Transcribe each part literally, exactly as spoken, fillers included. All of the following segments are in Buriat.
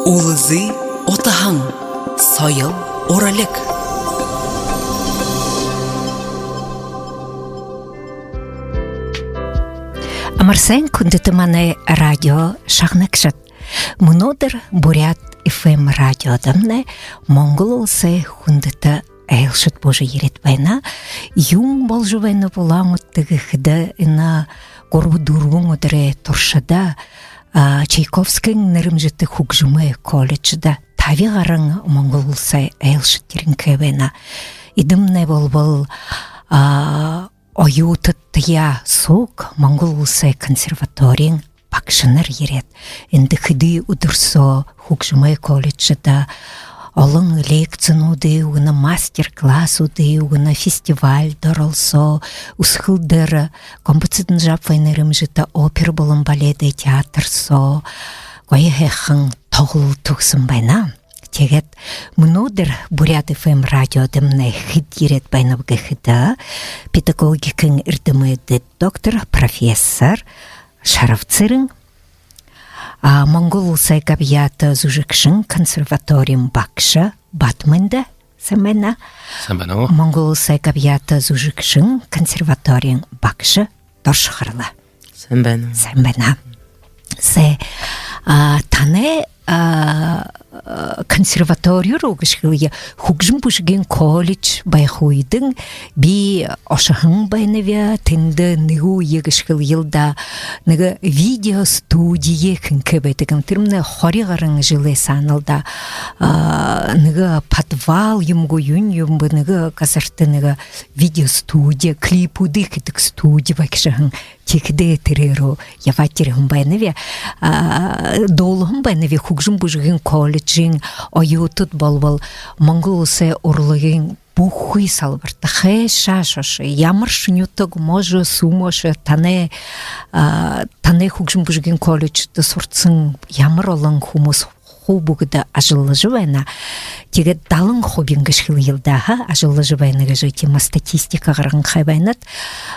Үлзы утаһан, соёл уралиг. Амар сайн, хүндэтэ манай радио шагнагшад. Мүнөөдэр Буряад ФМ радиодомнай Монгол уласай хүндэтэ айлшад буужа ерээд байна. Юун боложо байна Улаан-Үдэ гэхэдэ, энэ гурба-дүрбэн үдэрэй туршада, а, Чайковскиин нэрэмжэтэ хүгжэмэй колледждо таби гаран Монгол уласай айлшад ерэнхэй байна. Эдэмнай болбол, а, оюутадтаяа суг Монгол уласай консерваториин багшанар ерээд, эндэ хэды үдэр соо хүгжэмэй колледждо олон лекцинүүдые үгэнэ, мастер-классуудые үгэнэ, фестивальда оролсоо, Үсэгэлдэр Гомбо Цыденжаповай нэрэмжэтэ опера болон баледэй театр соо гоё һайхан тоглолто үгэһэн байна. Тиигээд мүнөөдэр Буряад ФМ радиодомнай хэд ерээд байнаб гэхэдэ, педагогикын эрдэмэй доктор, профессор Шараб Цырен, а, Монгол уласай габьяата зүжэгшэн, консерваториин багша Батамэнди. Сайн байна. Сайн байна. Монгол уласай габьяата зүжэгшэн, консерваториин багша Доржо Харлаа. Сайн байна. Сайн байна. Сэ, а, танай, а, консерватори руу гэжэ хэлэе, хүгжэм бүжэгын колледж байха үедэнь би ошоһон байнаб, тэндэ нэгэ үе гэжэ хэлэел даа, нэгэ видеостуди хэнхэй байдаг юм. Тэрэмнай хори гаран жэлэй саана л даа, а, нэгэ подвал юм гү, юун юм бэ, нэгэ газарта нэгэ видеостуди, клипүүдые хэдэг студи байгша һэн. Тиихэдээ тэрэ руу ябаад ерэһэн байнаб, а, дуулаһан байнаб. Хүгжэм бүжэгын колледжын оюутад болбол Монгол уласай урлагийн бүхы салбарта, хайшаа ошошо, ямаршье нютаг, може, сүм ошошо, танай, а, танай хүгжэм бүжэгын колледждэ һураһан ямар олон хүнүүд хуу бүгэдэ ажаллажа байна. Тиигээд далан хубинь гэжэ хэлэел даа, ха, ажаллажа байна гэжэ тиимэ статистика гараһан хай байнат.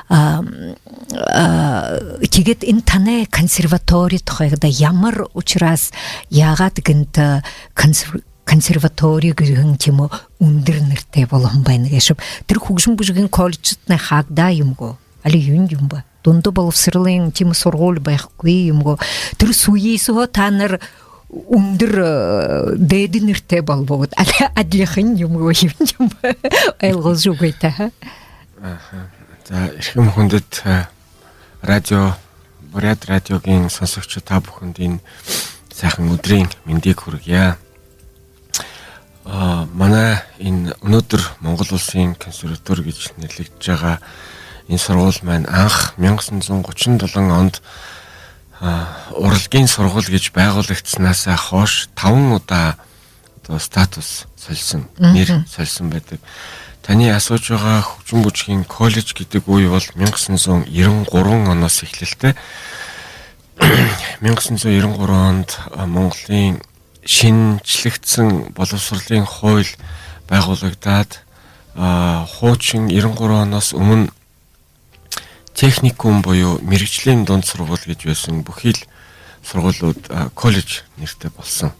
А, а, тиигээд энэ танай консерватори тухай даа, ямар ушарһаа, яагаад гэнтэ консер-, консерватори гэһэн тиимэ үндэр нэрэтэй болоһон байна гээшэб? Тэрэ хүгжэм бүжэгын колледжтнай хаагдаа юм гү? Али юун юм бэ? Дунда болбосоролой тиимэ һургуули байхагүй юм гү? Тэрэ сүүе соо таанар үндэр, э, дээдэ нэрэтэй болобо гүт? Али адлихан юм гү, юун юм бэ? Ойлгожо үгыт, ха? Аха. За, эрхим хүндэтэ, э, радио, Буряад радиогын соносогшод, та бүхэндэ энэ һайхан үдэрэй мэндые хүргэе. А, манай энэ мүнөөдэр Монгол Уласай консерватори гэжэ нэрлэгдэжэ байгаа энэ һургуули маань анх мянга юһэн зуун гушан долоон ондо, а, урлагийн һургуули гэжэ байгуулагдаһанһаа хойшо табан удаа одоо статус солиһон, нэрэ солиһон байдаг. Таниие асуужа байгаа хүгжэм бүжэгын колледж гэдэг үе бол мянга юһэн зуун ерэн гурбан онһоо эхилэлтэй. Мянга юһэн зуун ерэн гурбан ондо, а, Монголой шэнжэлэгдэһэн боловсролой хуули байгуулагдаад, а, хуушан ерэн гурбан онһоо өмнө техникум буюу мэргэжэлэй дунда һургуули гэжэ байһан бүхы л һургуулиуд, а, колледж нэрэтэй болоһон.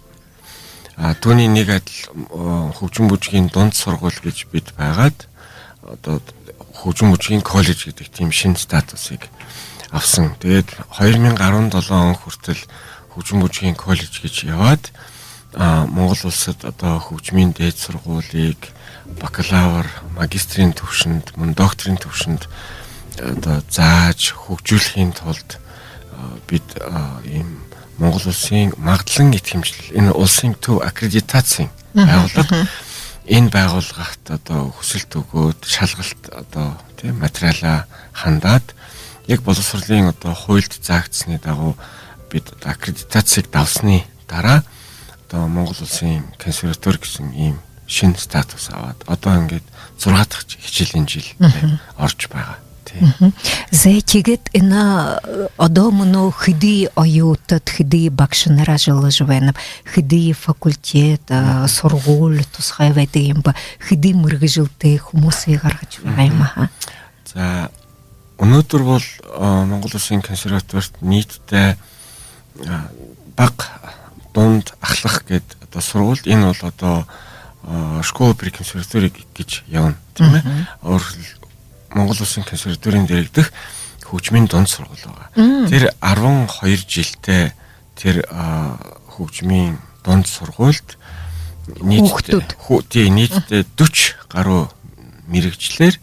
А, түүнэй нэгэ адли, а, хүгжэм бүжэгэй дунда һургуули гэжэ бидэ байгаад, одоо хүгжэм бүжэгэй колледж гэдэг тиимэ шэнэ статусые абһан. Тиигээд хоёр мянга арбан долоон он хүрэтэр хүгжэм бүжэгэй колледж гэжэ ябаад, а, Монгол Уласада одоо хүгжэмэй дээдэ һургуулиие, бакалавр, магистрэй түвшиндэ, мүн докторэй түвшиндэ, одоо заажа, хүгжүүлхын тулада, а, бидэ, а, иимэ Монгол Уласай магадлан эдхэмжлэл, энэ уласай төв аккредитациин байгууллага, энэ байгууллагада одоо хүсэлтэ үгөөд, шалгалта одоо, тиимэ, материалаа хандаад, яг боловсролой одоо хуулида заагдасанай дагуу бидэ одоо аккредитациие дабсаһанай дараа одоо Монгол Уласай консерватори гэһэн иимэ шэнэ статус абаад, одоо ингээд зургаадахи хичээлийн жэл, тиимэ, орожо байгаа. Тиимэ. Зэ, тиигээд энэ, э, одоо мүнөө хэды оюутад, хэды багшанар ажаллажа байнаб, хэды факультет, а, һургуули тусхай байдаг юм бэ, хэды мэргэжэлтэй хүнүүдые гаргажа байгаа юм, аха? За, мүнөөдэр бол, а, Монгол Уласай консерваторида ниидэдээ а, бага дунд ахалах гээд одоо сургууль, энэ бол одоо, а, школа при консерватории гэ-, гэж ябана, тиимэ. Өөрөөр хэлбэл, Монгол Улсын консерваториин дээрэ дээрэгдэх хүгжэмэй дунд сургууль байгаа. Тэрэ арбан хоёр жэлтэй тэрэ, а, хүгжэмэй дунд сургуульд нийтдээ хүгтүүд. Хүү-, тии, нийтдээ дүшэ гаруй мэргэжэлээр,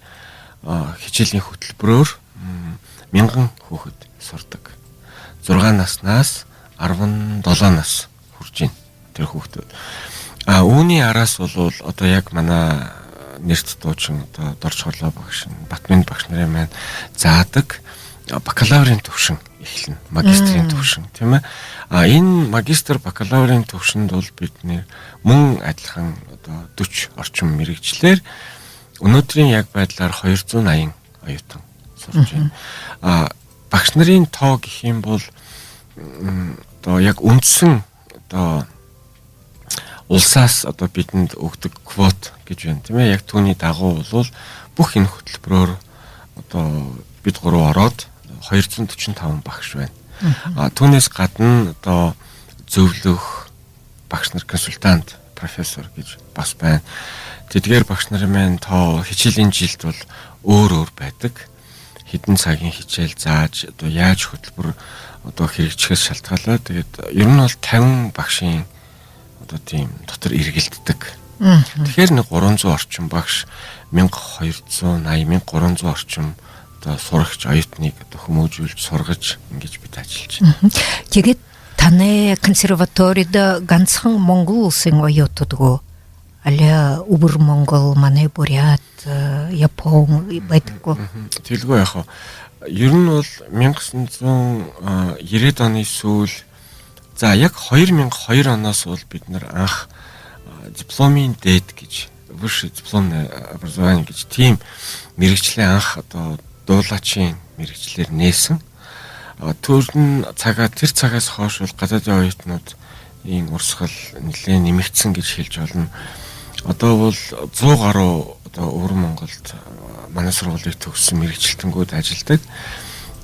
а, хичээлийн хөтөлбөрөөр, м, мянган хүүхэд һурадаг. Зургаан наһанһаа арбан долоон наһа хүржэ байна тэрэ хүүхдүүд. А, үүнэй араас болбол одоо яг манай нэртэ дуушан одоо Доржо Хорлоо багшын, Батамин багшанарай маань заадаг, а, бакалаврын түвшин эхилнэ, магистрын түвшин, тиимэ. А, энэ магистр, бакалаврын түвшиндэ бол бидэнэр мүн адляхан одоо дүшэ орчим мэргэжэлээр, өнөөдрын яг байдлаар хоёр зуун наян оюутан һуража байна. А, багшанарай тоо гэхэ юм бол, м, одоо яг үндсэн одоо улсһаа одоо бидэндэ үгэдэг квота гэжэ байна, тиимэ. Яг түүнэй дагуу болбол бүхы энэ хөтөлбөрөөр одоо бидэ гурба ороод хоёр зуун дүшэн табан багша байна. А, түүнһээ гадна одоо зөвлөх багшанар, консультант, профессор гэжэ баһа байна. Тэдгээр багшанарай маань тоо хичээлийн жилдэ бол өөр өөр байдаг. Хэдэн сагай хичээл заажа, одоо яажа хөтөлбөр одоо хэрэгжэхэһээ шалтгаалаад, тэгээд ер нь бол табин багшын одоо тиимэ дотор эргэлдэдэг. Мгм. Тэгэхээр нэгэ гурбан зуун орчим багша, мянга хоёр зуун наян, мянга гурбан зуун орчим одоо һурагша оюутанай одоо хүмүүжүүлжэ, һургажа, иигэжэ бидэ ажаллажа байна. Мгм. Тэгээд танай консерваторида гансахан Монгол Улсын оюутад гү? Али Үбэр Монгол, манай буряад, э, япон байдаг гү? Мгм. Тиигээл яахаб. Ер нь бол мянга юһэн зуун ерээд оной сүүл, за, яг хоёр мянга хоёр онһоо бол бидэнэр анха, а, дипломын дээдэ гэжэ, высшее дипломное образование гэжэ тиимэ мэргэжэлэй анха одоо дуулаачийн мэргэжэлээр нээһэн. А, түрүүн сагһаа, тэрэ сагһаа хойшо бол гадаадын оюутануудые урасхал нэлээд нэмэгдэһэн гэжэ хэлэжэ болно. Одоо бол зуу гаруй одоо Үбэр Монголдо, а, манай һургуулиие төгсөһөн мэргэжэлтэнүүд ажалладаг.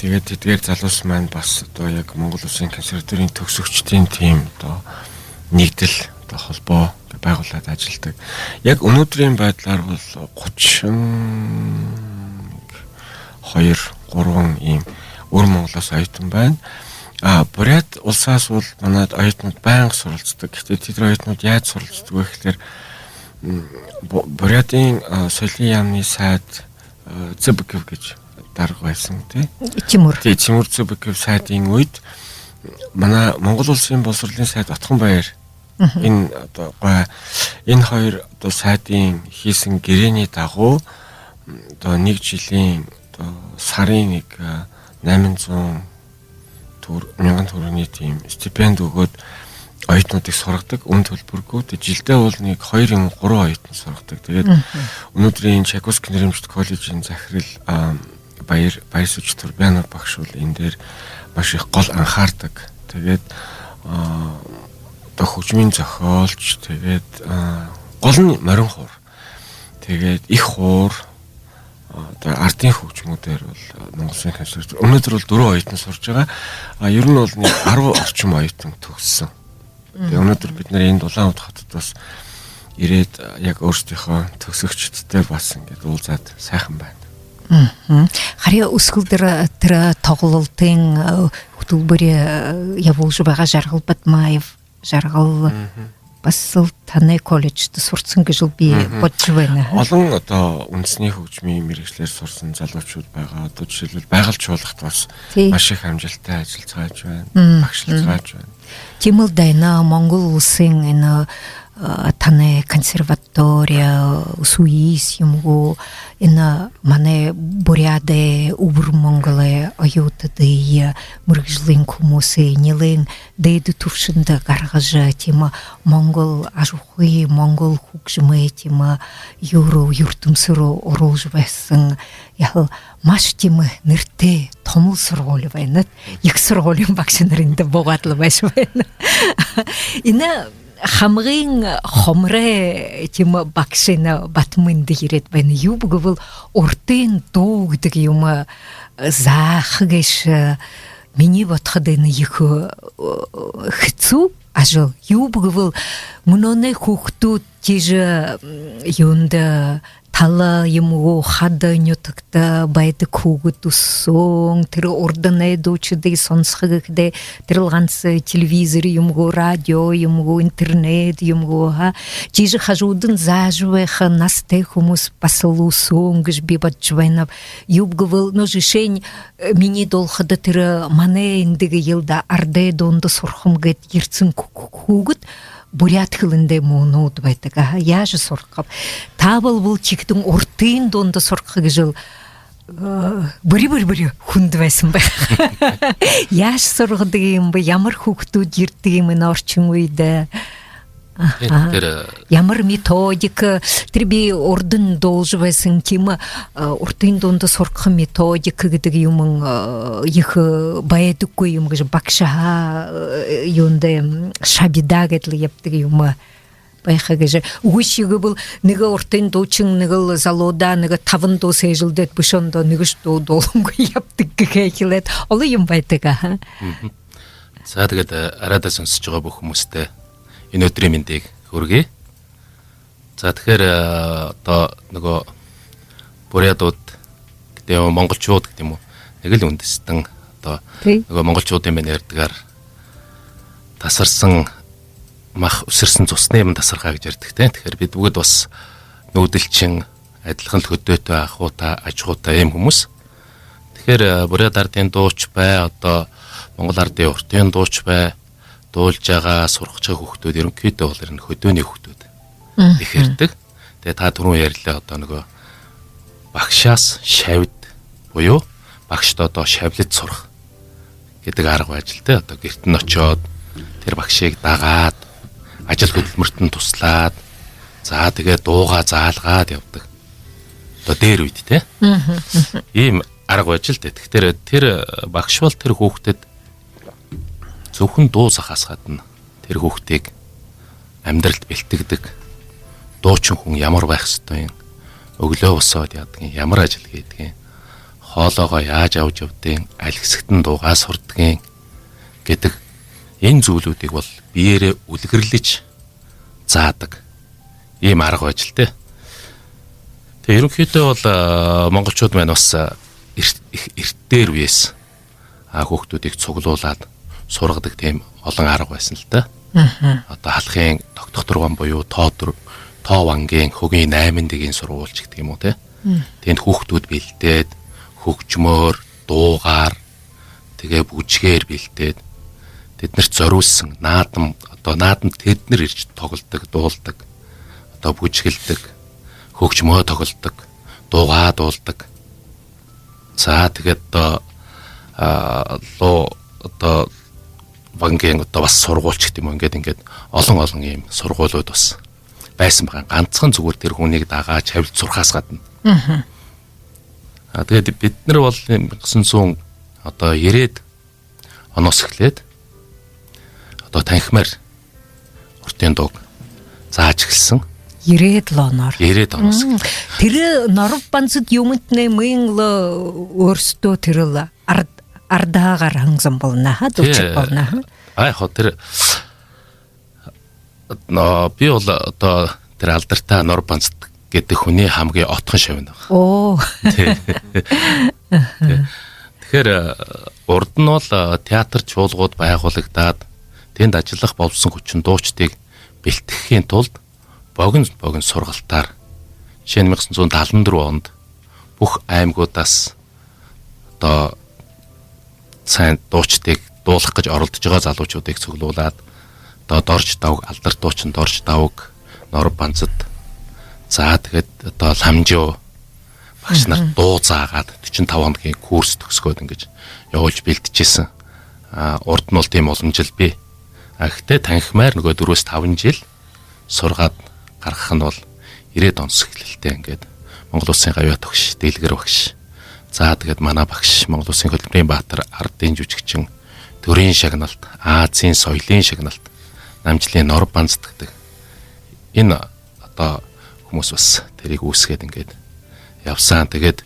Тэгээд тэдгээр залуушуул маань баһа одоо яг Монгол Улсын консерваториин төгсөгшөдэй тиимэ одоо нэгдэл, одоо холбоо байгуулаад ажалладаг. Яг өнөөдрын байдлаар бол гушан хоёр, гурбан иимэ Үбэр Монголһоо оюутан байна. А, Буряад Улсһаа бол манайда оюутанууд байнга һуралсадаг. Гэхдээ тэдэ оюутанууд яажа һуралсадаг бэ гэхээр, м, Бу-, Буряадын, а, соёлой яаманай сайд, а, Цыбиков гэжэ дарга байһан, тии? Тимур. Тии, Тимур Цыбиков сайдын үедэ манай Монгол Улсын Боловсролой сайд Отхон баяр. Мгм. Энэ одоо гой, энэ хоёр одоо сайдын хэһэн гэрээнэй дагуу, м, одоо нэгэ жэлэй одоо һарын нэгэ, а, найман зуун түр-, мянган түхэригэй тиимэ стипенди үгөөд, оюутануудые һургадаг, үнэ түлбэргүй. Тиигээд жилдээ бол нэгэ хоёр юм гурбан оюутан һургадаг. Тэгээд, мгм, өнөөдрын Чайковский нэрэмжэтэ колледжын захирал, а, Баяр, Баяр Сүлжэ Турбянов багша бол энэ дээрэ маш ехэ гол анхардаг. Тэгээд, а, одоо хүгжэмэй зохёолшо, тэгээд, а, гол нь морин хуур. Тэгээд ехэ хуур, а, одоо ардын хүгжэмүүдээр бол, а, Монгол Улсын консерватори. Өнөөдөр бол дүрбэн оюутан һуража байгаа. А, ер нь бол нэгэ арбан орчим оюутан төгсөһөн. Мгм. Тэгээд өнөөдөр бидэнэр эндэ Улаан-Үдэ хотодо баһа ерээд, а, яг өөрсдийнхөө төгсөгшөдтэй баһа ингээд уулзаад һайхан байна. Мгм. Харин үсэгэлдэр тэрэ тоглолтын, э, хүтэлбэри, э, ябуулжа байгаа. Жаргал Бадмаев, Жаргал, мгм, баһал танай колледждэ һураһан гэжэл би, мгм, бодожо байна. Олон одоо үндэһэнэй хүгжэмэй мэргэжэлээр һураһан залуушуул байгаа. Одоо жэшээлбэл, Байгалай чуулгада баһа, тии, маш ехэ амжалтатай ажаллажа байна, мм, багшалжа, мм, байна. Тиимэл даа, энэ Монгол Улсын энэ, э, танай консерватория, СУИС юм гү, энэ манай Буряадай, Үбэр Монголой оюутадые, мэргэжэлэй хүмүүсые нилээн дээдэ түвшиндэ гаргажа, тиимэ, монгол ажаһуухые, монгол хүгжэмые, тиимэ, юрэ, юртэмсэ руу оруулжа байһан, яһала маш тиимэ нэрэтэй томол һургуули байна. Ехэ һургуулиин багшанар эндэ буугаад лэ байжа байна. Энэ хамагай хомор, тиимэ, багша энэ Батаминда ерээд байна. Юуб гэбэл, урдын дуу гэдэг юумэ, э, зааха гээшэ, э, Минии бодоходо, энэ ехэ, э, хэцүү ажал. Юуб гэбэл, мүнөөнэй хүүгэдүүд тиижэ, м, юундэ, тала юм гү, хада нютагта байдаг хүүгэд үсөөн, тэрэ урданай дуушадые соносохо гэхэдээ, тэрэл ганса телевизор юм гү, радио юм гү, интернет юм гү, ха. Тиижэ хажуудань заажа байха наһатай хүмүүс баһал үсөөн гэжэ би бодожо байнаб. Юуб гэбэл, ну, жэшээнь, э, минии дуулахада, тэрэ манай эндэ гээл даа, арадай дуунда һурахам гээд ерэһэн хүү-, хүү-, хүүгэд буряад хэлэндээ муунууд байдаг. Аха, яажа һурахаб? Та болбол тиихэдэнь урдын дуунда һураха гэжэл, э, бүри, бүри, бүри хүндэ байһан байха. Яажа һургадаг юм бэ? Ямар хүүгэдүүд ерэдэг юм энэ орчин үедэ? Аха. Тиигээд тэрэ, э, ямар методика? Тэрэ би урдань дуулажа байһан тиимэ, э, урдын дуунда һургаха методика гэдэг юумэн, э, ехэ, э, байдаггүй юм гэжэ, багшаһаа, э, юундэ, м, шабидаа гээд лэ ябадаг юм байха гэжэ. Үгы, тиигэбэл нэгэ урдын дуушан нэгэл залуудаа нэгэ табан дуу сээжэлдээд, бэшэ ондоо нэгэшье дуу дуулангүй ябадаг гэхэ хэлээд, олон юм байдаг, аха. Мгм. За, тиигээд, э, аряада соносожо байгаа бүхы хүмүүстэ энэ үдэрэй мэндые хүргэе. За, тэгэхээр, э, одоо нүгөө буряадууд гэдэг юм уу, монголчууд гэдэг юм уу, нэгэл үндэстэн, одоо нүгөө монголчуудын манай ярьдагаар тасарһан мах, үсэрһэн цуснай юм тасархаа гэжэ ярьдаг, тэ. Тэгэхээр бидэ бүгэдэ баһа нүүдэлшэн, адилхан л хөдөөтэй, ахуйтай, аж ахуйтай юм хүмүүс. Тэгэхээр, э, буряад арадай дуушад бай, одоо монгол арадай урдын дуушад бай, дуулажа байгаа, һурхажа байгаа хүүгэдүүд ерөнхийдөө бол энэ хөдөөний хүүгэдүүд. Мгм. Их ирдэг. Тэгээ та түрүүн ярилаа, одоо нүгөө багшаһаа шабид буюу багшад одоо шабилжа һураха гэдэг арга байжа л, тэ. Одоо гэртэнь ошоод, тэрэ багшые дагаад, ажал хөдөлмөртэнь туһалаад, за, тэгээ дуугаа заалгаад ябадаг. Одоо дээрэ үедэ, тэ. Мгм. Иимэ арга байжа л, тэ. Тэгэхээр тэрэ багшань бол тэрэ хүүгэдтэ Зөвхөн дуу заахаас гадна тэрэ хүүгэдые амидаралда бэлдгэдэг. Дуушан хүн ямар байха ёһотой юм, үглөө босоод яадаг юм, ямар ажал хэдэг юм, хоолоогоо яаж абажа ябадаг юм, аль хэсэгтэнь дуугаа һурадаг юм гэдэг энэ зүйлүүдые бол биеэрээ үлгэрлэжэ заадаг. Иимэ арга байжа л, тэ. Тэгээ ерөнхийдөө бол, а, монголчууд маань баһа, а, эрт-, эх-, эртээр үеэс а, хүүгэдүүдые суглуулаад һургадаг тиимэ олон арга байһан л даа. Мгм. Одоо һалхын тогтохо турган буюу тоо түр-, тоо вангиин, хөгийн найман дэгиин һургуулишье гэдэг юм уу, тэ? Мм. Тэндэ хүүгэдүүд бэлдээд, хүгжэмөөр, дуугаар, тэгээ бүжэгээр бэлдээд, тэдэнэртэ зорюулһан наадан, одоо наадан тэдэнэр ерэжэ тоглодог, дуулдаг, одоо бүжэглэдэг, хүгжэмөө тоглодог, дуугаа дуулдаг. За, тэгээд одоо, а, луу, одоо вангиин одоо баһа һургуулишье гэдэг юм уу, ингээд, ингээд олон-олон иимэ һургуулиуд баһа байһан байгаа. Ганцхан зүгээр тэрэ хүниие дагаад шабилжа һурхаас гадна. Мгм. А, тэгээд бидэнэр бол иимэ сан суун одоо ерээд онһоо эхилээд одоо танхимаар урдын дууг заажа эхилһэн. Ерээд лэ оноор. Ерээд онһоо эхилээд. Мм. Тэрэ Норбо Банзад юумэнтнай мүн лэ өөрсдөө тэрэл ард-, ардаа гараһан зон болоно, ха, дуушад болоно, ха. Ай, хо, тэрэ, но, би бол одоо тэрэ алдартай Норбо Банзад гэдэг хүнэй хамагай отхон шабинь байгаа. Оо. Тэ. Тэ. Тэгэхээр, э, урд нь бол, э, театр, чуулгууд байгуулагдаад, тэндэ ажаллаха болбоһон хүчин дуушадые бэлтгэхын тулад богино богино һургалтаар, жэшээнь, мянга юһэн зуун далан дүрбэн ондо бүхы аймагуудһаа одоо сайн дуушадые дуулаха гэжэ оролдожо байгаа залуушуудые суглуулаад, одоо Доржо Даваг, алдартай дуушан Доржо Даваг, Норбо Банзад, за, тэгээд одоо Ламжаа багшанарта дуу заагаад, дүшэн табан хоногой курс төгсгөөд, иигэжэ ябуулжа бэлдэжэ байһан. А, урд нь бол тиимэ уламжал бии. А, гэхдээ танхимаар нүгөө дүрбөөс табан жэл һургаад гаргаха нь бол ерээд онһоо эхилэлтэй ингээд Монгол Улсын гавьяата багша, Дэлгэр багша. За, тэгээд манай багша, Монгол Улсын хөдөлмөрийн баатар, ардын жүжигчин, төрийн шагналта, Азиин соёлын шагналта, Намжилын Норбо Банзад гэдэг энэ одоо хүмүүс баһа тэрийг үүсгээд ингээд ябаһан. Тэгээд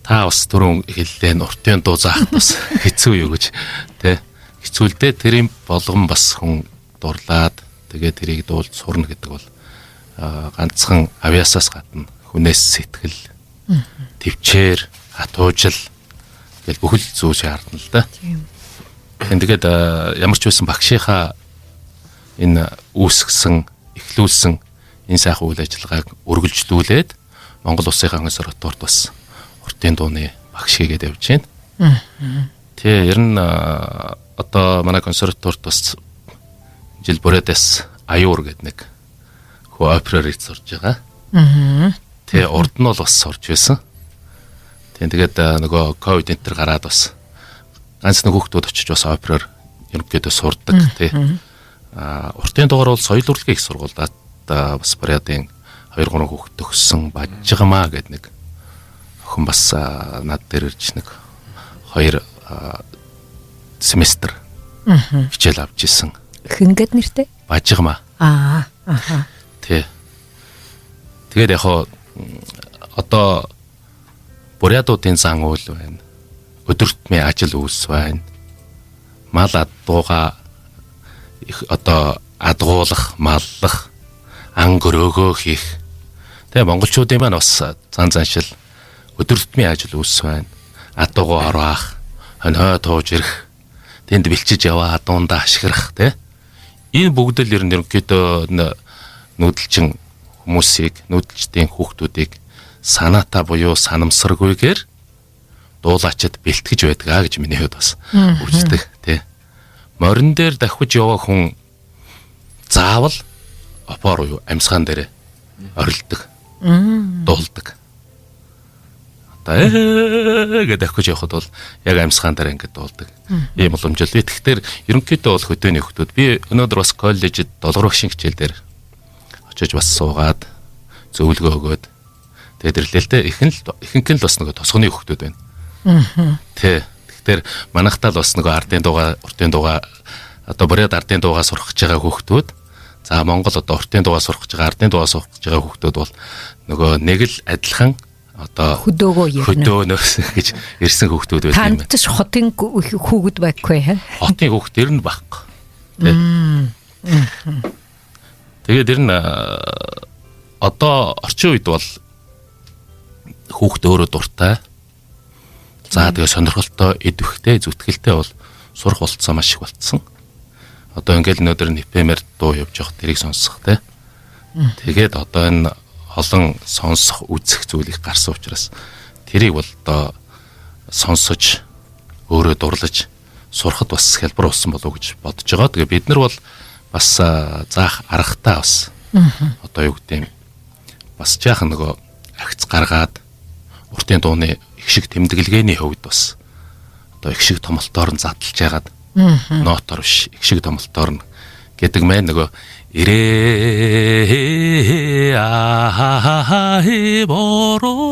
Та бас түрүүн хэллээн, уртын дуу заахад бас хэцүү юу гэж, тэ? Хэцүү л дээ, тэрэн болгон бас хүн дурлаад, тэгээд тэрийг дуулж сурна гэдэг бол, а, ганцхан абьяасаас гадна хүнээс сэтгэл, төвчээр, хатуужил гэл бүхэл зүйл шаардна л да. Тийм. Тэн тэгээд, а, ямар ч байсан багшийнхаа энэ үүсгэсэн, эхлүүлсэн энэ сайхан үйл ажиллагааг үргэлжлүүлээд, Монгол Улсынхаа консерваторид бас уртын дууны багш хийгээд явж байна. Тэ, ер нь, а, одоо манай консерваторид бас жил Буряадаас Аюур гэдэг нэг хөө опероор их сурж байгаа. Тэ, урд нь бол бас сурж байсан. Тэ, тэгээд, а, нөгөө ковид энэ төр гараад бас ганц нэг хүүхдүүд очиж бас опероор ерөнхийдөө сурдаг, тэ. А, уртын дуугаар бол соёл урлагийн их сургуульд, а, бас Буряадын хоёр гурван хүүхдэд төгссөн Бажигма гэдэг нэг охин бас, а, над дээр ирж нэг хоёр, а, семестр хичээл авч ирсэн. Хэн гээд нэртэй? Бажигма. Аа, аха. Тэ. Тэгээд яг хоо, м, одоо буряадуудын зан үйл байна. Өдөртмийн ажил үүс байна. Мал адуугаа их одоо адгуулах, маллах, ан гөрөөгөө хийх. Тэгээ монголчуудын маань бас зан заншил өдөртмийн ажил үүс байна. Адуугаа ороох, хоньхоо тууж ирэх, тэнд бэлчиж яваа адуундаа ашиглах, тэ. Энэ бүгд л ер нь ерөнхийдөө н-, нүүдэлчин хүмүүсийг, нүүдэлчдийн хүүхдүүдийг санаатай буюу санамсаргүйгээр дуулаачид бэлтгэж байдаг аа гэж миний хувьд бас үздэг, тэ. Морин дээр давхиж яваа хүн заавал опор юу, амьсгаан дээрээ орилдог, дуулдаг. Одоо ээ гээд давхиж явахад бол яг амьсгаан дээр ингээд дуулдаг. Ийм боломжтой. Би тэгэхээр ерөнхийдөө бол хөдөөний хүүхдүүд. Би өнөөдөр бас колледжид долгор багшийн хичээл дээр очиж бас суугаад зөвлөгөө өгөөд, тэгээд ирлээ л дээ. Ихэнх нь л бас нөгөө тосхоны хүүхдүүд байна. Тэ. Тэгэхээр манайхтаа л бас нөгөө ардын дуугаа, уртын дуугаа, одоо буряад ардын дуугаа сурах гэж байгаа хүүхдүүд, за, Монгол одоо уртын дуугаа сурах гэж байгаа, ардын дуугаа сурах гэж байгаа хүүхдүүд бол нөгөө нэг л адилхан одоо хөдөөгөө ярина. Хөдөөнөөс гэж ирсэн хүүхдүүд байдаг юм байна. Танд ч хотын хүүгэд байхгүй, хэ? Хотын хүүхд ер нь баггүй. Тэ. Тэгээд ер нь, а, одоо орчин үед бол хүүхд өөрөө дуртай. За, тэгээ сонирхолтой, эд бэхтэй, зүтгэлтэй бол сурах болцоо маш их болцсон. Одоо ингээл өнөөдөр эн эф эм-ээр дуу явж явах, тэрийг сонсох, тэ. Тэгээд одоо энэ олон сонсох, үзэх зүйл их гарсан учраас тэрийг бол одоо сонсож, өөрөө дурлаж сурахад бас хялбар болсон болов уу гэж бодож байгаа. Тэгээ бид нар бол бас, а, заах аргатай бас. Одоо юу гэдэг юм, бас жаахан нөгөө ахиц гаргаад, уртын дууны их шиг тэмдэглэгээний хувьд бас одоо их шиг томолтоор нь задлж яагаад, нотоор биш, их шиг томолтоор нь гэдэг мэн, нөгөө ирээ аа бороо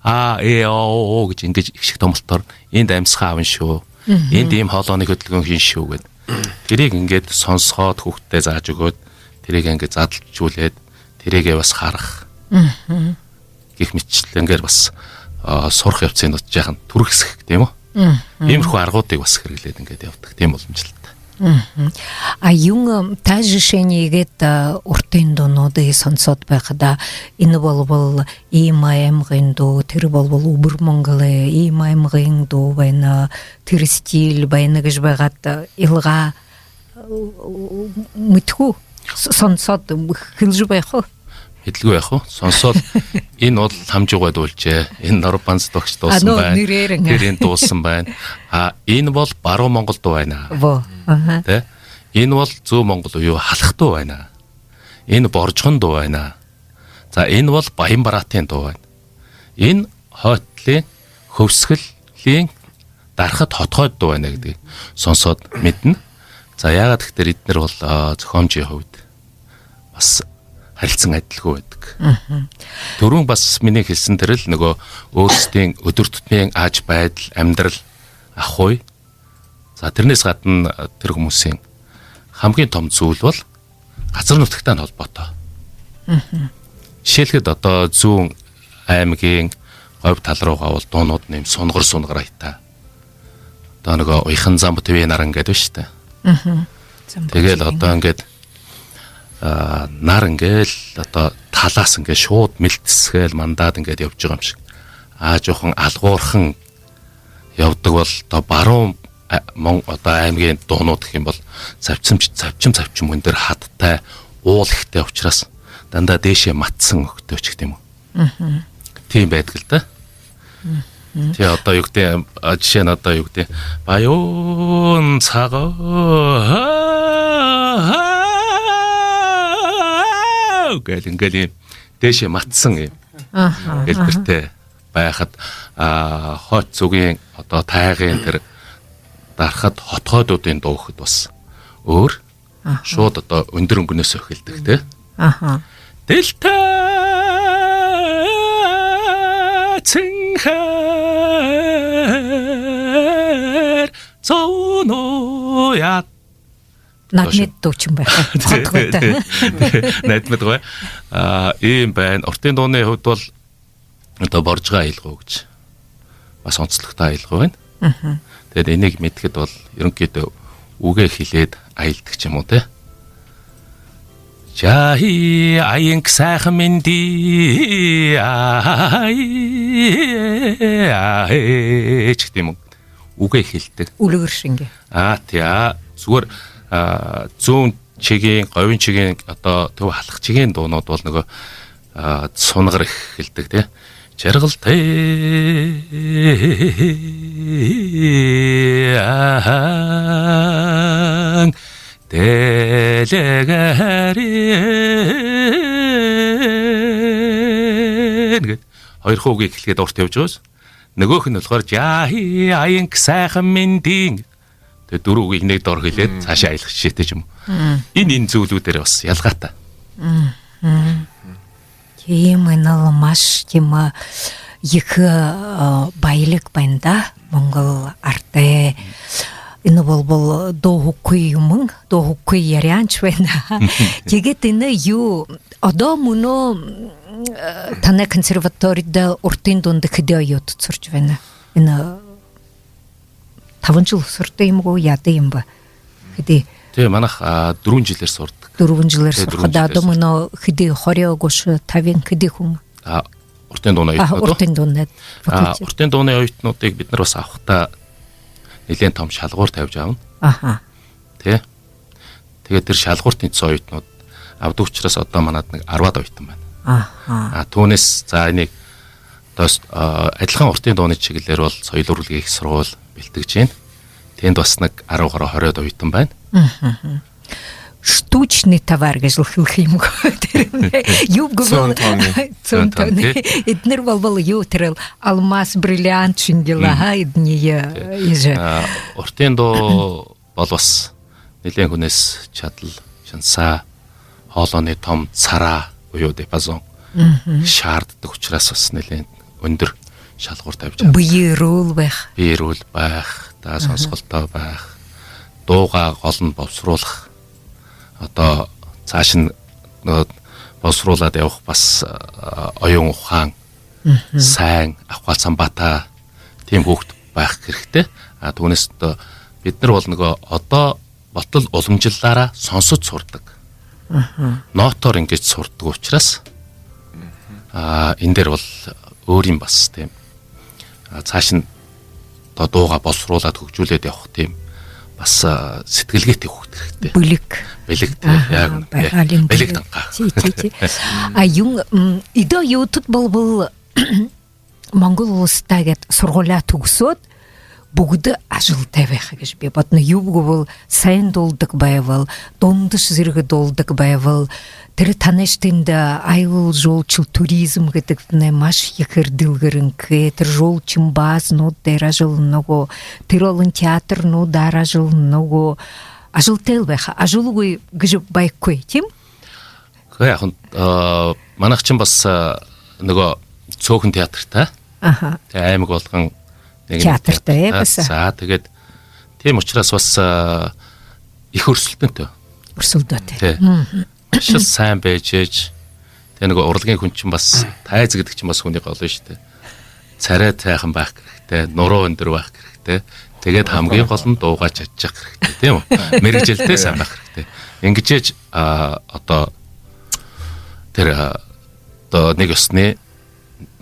а э о гэж ингэж их шиг томолтоор, энд амьсгаа авна шүү. Энд ийм хоолойны хөдөлгөөн хийн шүү гэд. Тэрийг ингээд сонсоход, хүүхдтэй зааж өгөөд, тэрийг ингээд задлжуулээд, тэрийгээ бас харах. Гэх мэтчлэнгээр бас, а, сурах явцын нут жаахан түргэсэх, тийм үү? Иймэрхүү аргуудыг бас хэрэглээд ингээд явдаг, тийм боломжтой. А юун, та жэшээнь игээд, а, уртын дуунуудые сонсоод байхада, энэ болбол ийм аймагай дуу, тэрэ болбол Үбэр Монголой ийм аймагай дуу байна, тэрэ стиль байна гэжэ байгаад, а, илгаа, а, мэдэхэ гү? С-, сонсоод хэлэжэ байха гү? Мэдэхэгүй яах вэ? Сонсоод энэ бол Хамжуугай дуулжээ. Энэ Норбанза багш дуулсан байна. Нэрээр энэ. Тэрэ энэ дуулсан байна. А, энэ бол Баруун Монгол дуу байна. Во. Аха. Тэ? Энэ бол Зүүн Монгол юу, Халха дуу байна. Энэ Боржхон дуу байна. За, энэ бол Баян Бараатын дуу байна. Энэ Хойтлын, Хөвсгөлийн, Дархад, Хотхойд дуу байна гэдгийг сонсоод мэднэ. За, яагаад гэхээр эднэр бол, а, зохиомжын хувьд бас харилцан адилгүй байдаг. Түрүүн бас минии хэлсэн тэрэл нөгөө өөрсдийн өдөр тутмын ааж байдал, амьдрал, ахуй. За, тэрнээс гадна тэрэ хүмүүсийн хамгийн том зүйл бол газар нутагтай холбоотой. Жишээлхэдэ, одоо Зүүн аймагай говь тала руугаа бол дуунууд нэм сунагар сунагар аятай. Одоо нэгэ уяхан замба төвэй наран гээд бшуу даа. Мгм. Замба Тэгээл төвэй одоо наран. Ингээд, а, нар ингээл одоо талаас ингээд шууд мэлтэсгээл мандаад ингээд явж байгаа юм шиг. Аа, жоохон алгуурхан явдаг бол одоо баруун, а, Мон-, одоо аймгийн дуунууд гэх юм бол завчим, завчим, завчим өндөр хадтай, уул ихтэй учраас дандаа дээшээ матсан өгтөөч гэдэг юм уу? Мгм. Тийм байдаг л да. Мгм. Тий, одоо юу гэдэг, а, жишээ нь одоо юу гэдэг, баян сагаа гэл ингээл юм дээшээ матсан юм. Аха, аха. Хэлбэртэй байхад, а, хойто зүгын одоо тайгын тэр дархад хотоодуудын дуу гэхэд бас өөр. Аха. Шууд одоо өндөр өнгөнөөс эхэлдэг, тэ? Аха. Дэлтэй цэнхэр зоноо яад. Надад дуучин байха. Хотгойтой. Найдмад гоё. А, ийм байна. Уртын дууны хувьд бол одоо Боржгой аялга гэж бас онцлогтой аялга байна. Мгм. Тэгэд энийг мэдэхэд бол ерөнхийдөө үгээ хэлээд аялдаг ч юм уу, тэ? Жахи аянг сайхан мэндэ, ай, ай, ч гэдэг юм уу? Үгээ хэлдэг. Үлгэр шэнги. А, тий, а, зүгээр, а, зүүн чигийн, говийн чигийн одоо төв халах чигийн дуунууд бол нөгөө, а, сунагар их хэлдэг, тий. Жаргалтай ахан дэлгэрэн гээд хоёр хүүгийг хэлэхэд урт явж байгаа. Нөгөөх нь болохоор жахи аянг сайхан мэндэ. Тэгээ дөрөв үгийг нэг дор хэлээд цаашаа аялах жишээтэй ч юм уу. Энэ, энэ зүйлүүдээр бас ялгаатай. Тиимэ, энэл маш тиимэ ехэ баялиг байна даа. Монгол арадай. Энэ болбол дууһагүй юумэн, дууһагүй ярианч байна. Тиигээд энэ юу, одоо мүнөө танай консерваторида уртын дуунда хэды оюутад һуража байна? Энэ табан жэл һурадаг юм гү, яадаг юм бэ? Хэды? Тээ, манайх, а, дүрбэн жэлээр һурадаг. Дүрбэн жэлээр һурахада, одоо мүнөө хэды, хорёо, гуша, табин, хэды хүн? А, уртын дууны оюутнууд. Уртын дууны факультет. Уртын дууны оюутнуудыг бид нар бас авахдаа нэлээд том шалгуур тавьж аабна. Аха. Тээ. Тэгээд тэр шалгуурт тэнцсэн оюутнууд авдаг учраас одоо манайд нэг арбаад оюутан байна. Аха. А, түүнээс, за, энийг одоо, а, адилхан уртын дууны чиглэлээр бол соёл урлагийн их сургууль бэлтгэж байна. Тэнд бас нэг арбан гаруй, хорёод оюутан байна. Штучный товар гэжэ хэлэхэ юм гү? Тэрэмнай юу гэбэл, цөөн тооной. Цөөн тооной. Эднэр болбол юу, тэрэл алмаз, бриллиант шэнгил, аха, эдние ижэ. А, уртын дуу бол бас нэлээд хүнээс чадал, шансаа, хоолойнь том сараа, буюу диапазон шаарддаг учраас бас нэлээд өндөр шалгуур тавьж байгаа. Бэе эрүүл байха. Бэе эрүүл байха, та сонсголтой байха. Дуугаа гол нь боловсруулах. Одоо цааш нь нөгөө боловсруулаад явах бас, а, оюун ухаан, сайн, авхаалсан бата, тийм хүүхд байх хэрэгтэй. А, түүнээс одоо бид нар бол нөгөө одоо болтол уламжлалаараа сонсож сурдаг. Нотоор ингэж сурдаг учраас, а, энэ дээр бол өөр юм бас, тийм. А, цааш нь одоо дуугаа боловсруулаад хөгжүүлээд явах тийм бас, а, сэтгэлгээтэй хүүхд хэрэгтэй. Бэлэг. Бэлэг, тийм. Аха, яг үнэн. Байгаалиин бэлэг, бэлэг даа. Тии, тии, тии. А, юун, м, эдэ оюутад болбол Монгол уластаа гээд һургуулияа түгэсөөд, бүгэдэ ажалтай байха гэжэ би бодоноб. Юу гэбэл, сайн дуулдаг байбал, дундаш зэргэ дуулдаг байбал, тэрэ танайш тэндэ аялал жолоочил туризм гэдэгтнай маш ехээр дэлгэрэнхэй, тэрэ жолоочил базанууд дээрэ ажаллана гү, тэрэ олон театрнуудаар ажаллана гү, ажалтайл байха, ажалгүй гэжэ байхагүй, тиимэ? Гэ, яг, а, манайхшни бас, а, нөгөө цөөхөн театртай. Аха. Тээ, аймаг болгон нэгэн театртай, театртай. За, тэгээд тиимэ учраас бас, а, ехэ өрсөлдөөтэй. Өрсөлдөөтэй. Тээ. Маш сайн байжээжэ. Тээ, нөгөө урлагийн хүн шни бас, тайза гэдэг шни бас хүнэй гол шуу даа. царай сайхан байха хэрэгтэй, нуруу өндөр байха хэрэгтэй. Тэгээд хамгийн гол нь дуугаа чадчих хэрэгтэй, тийм үү? Мэргэжэлтэй сайн байха хэрэгтэй. Ингэжээч, а, одоо тэр, а, одоо нэг ёсны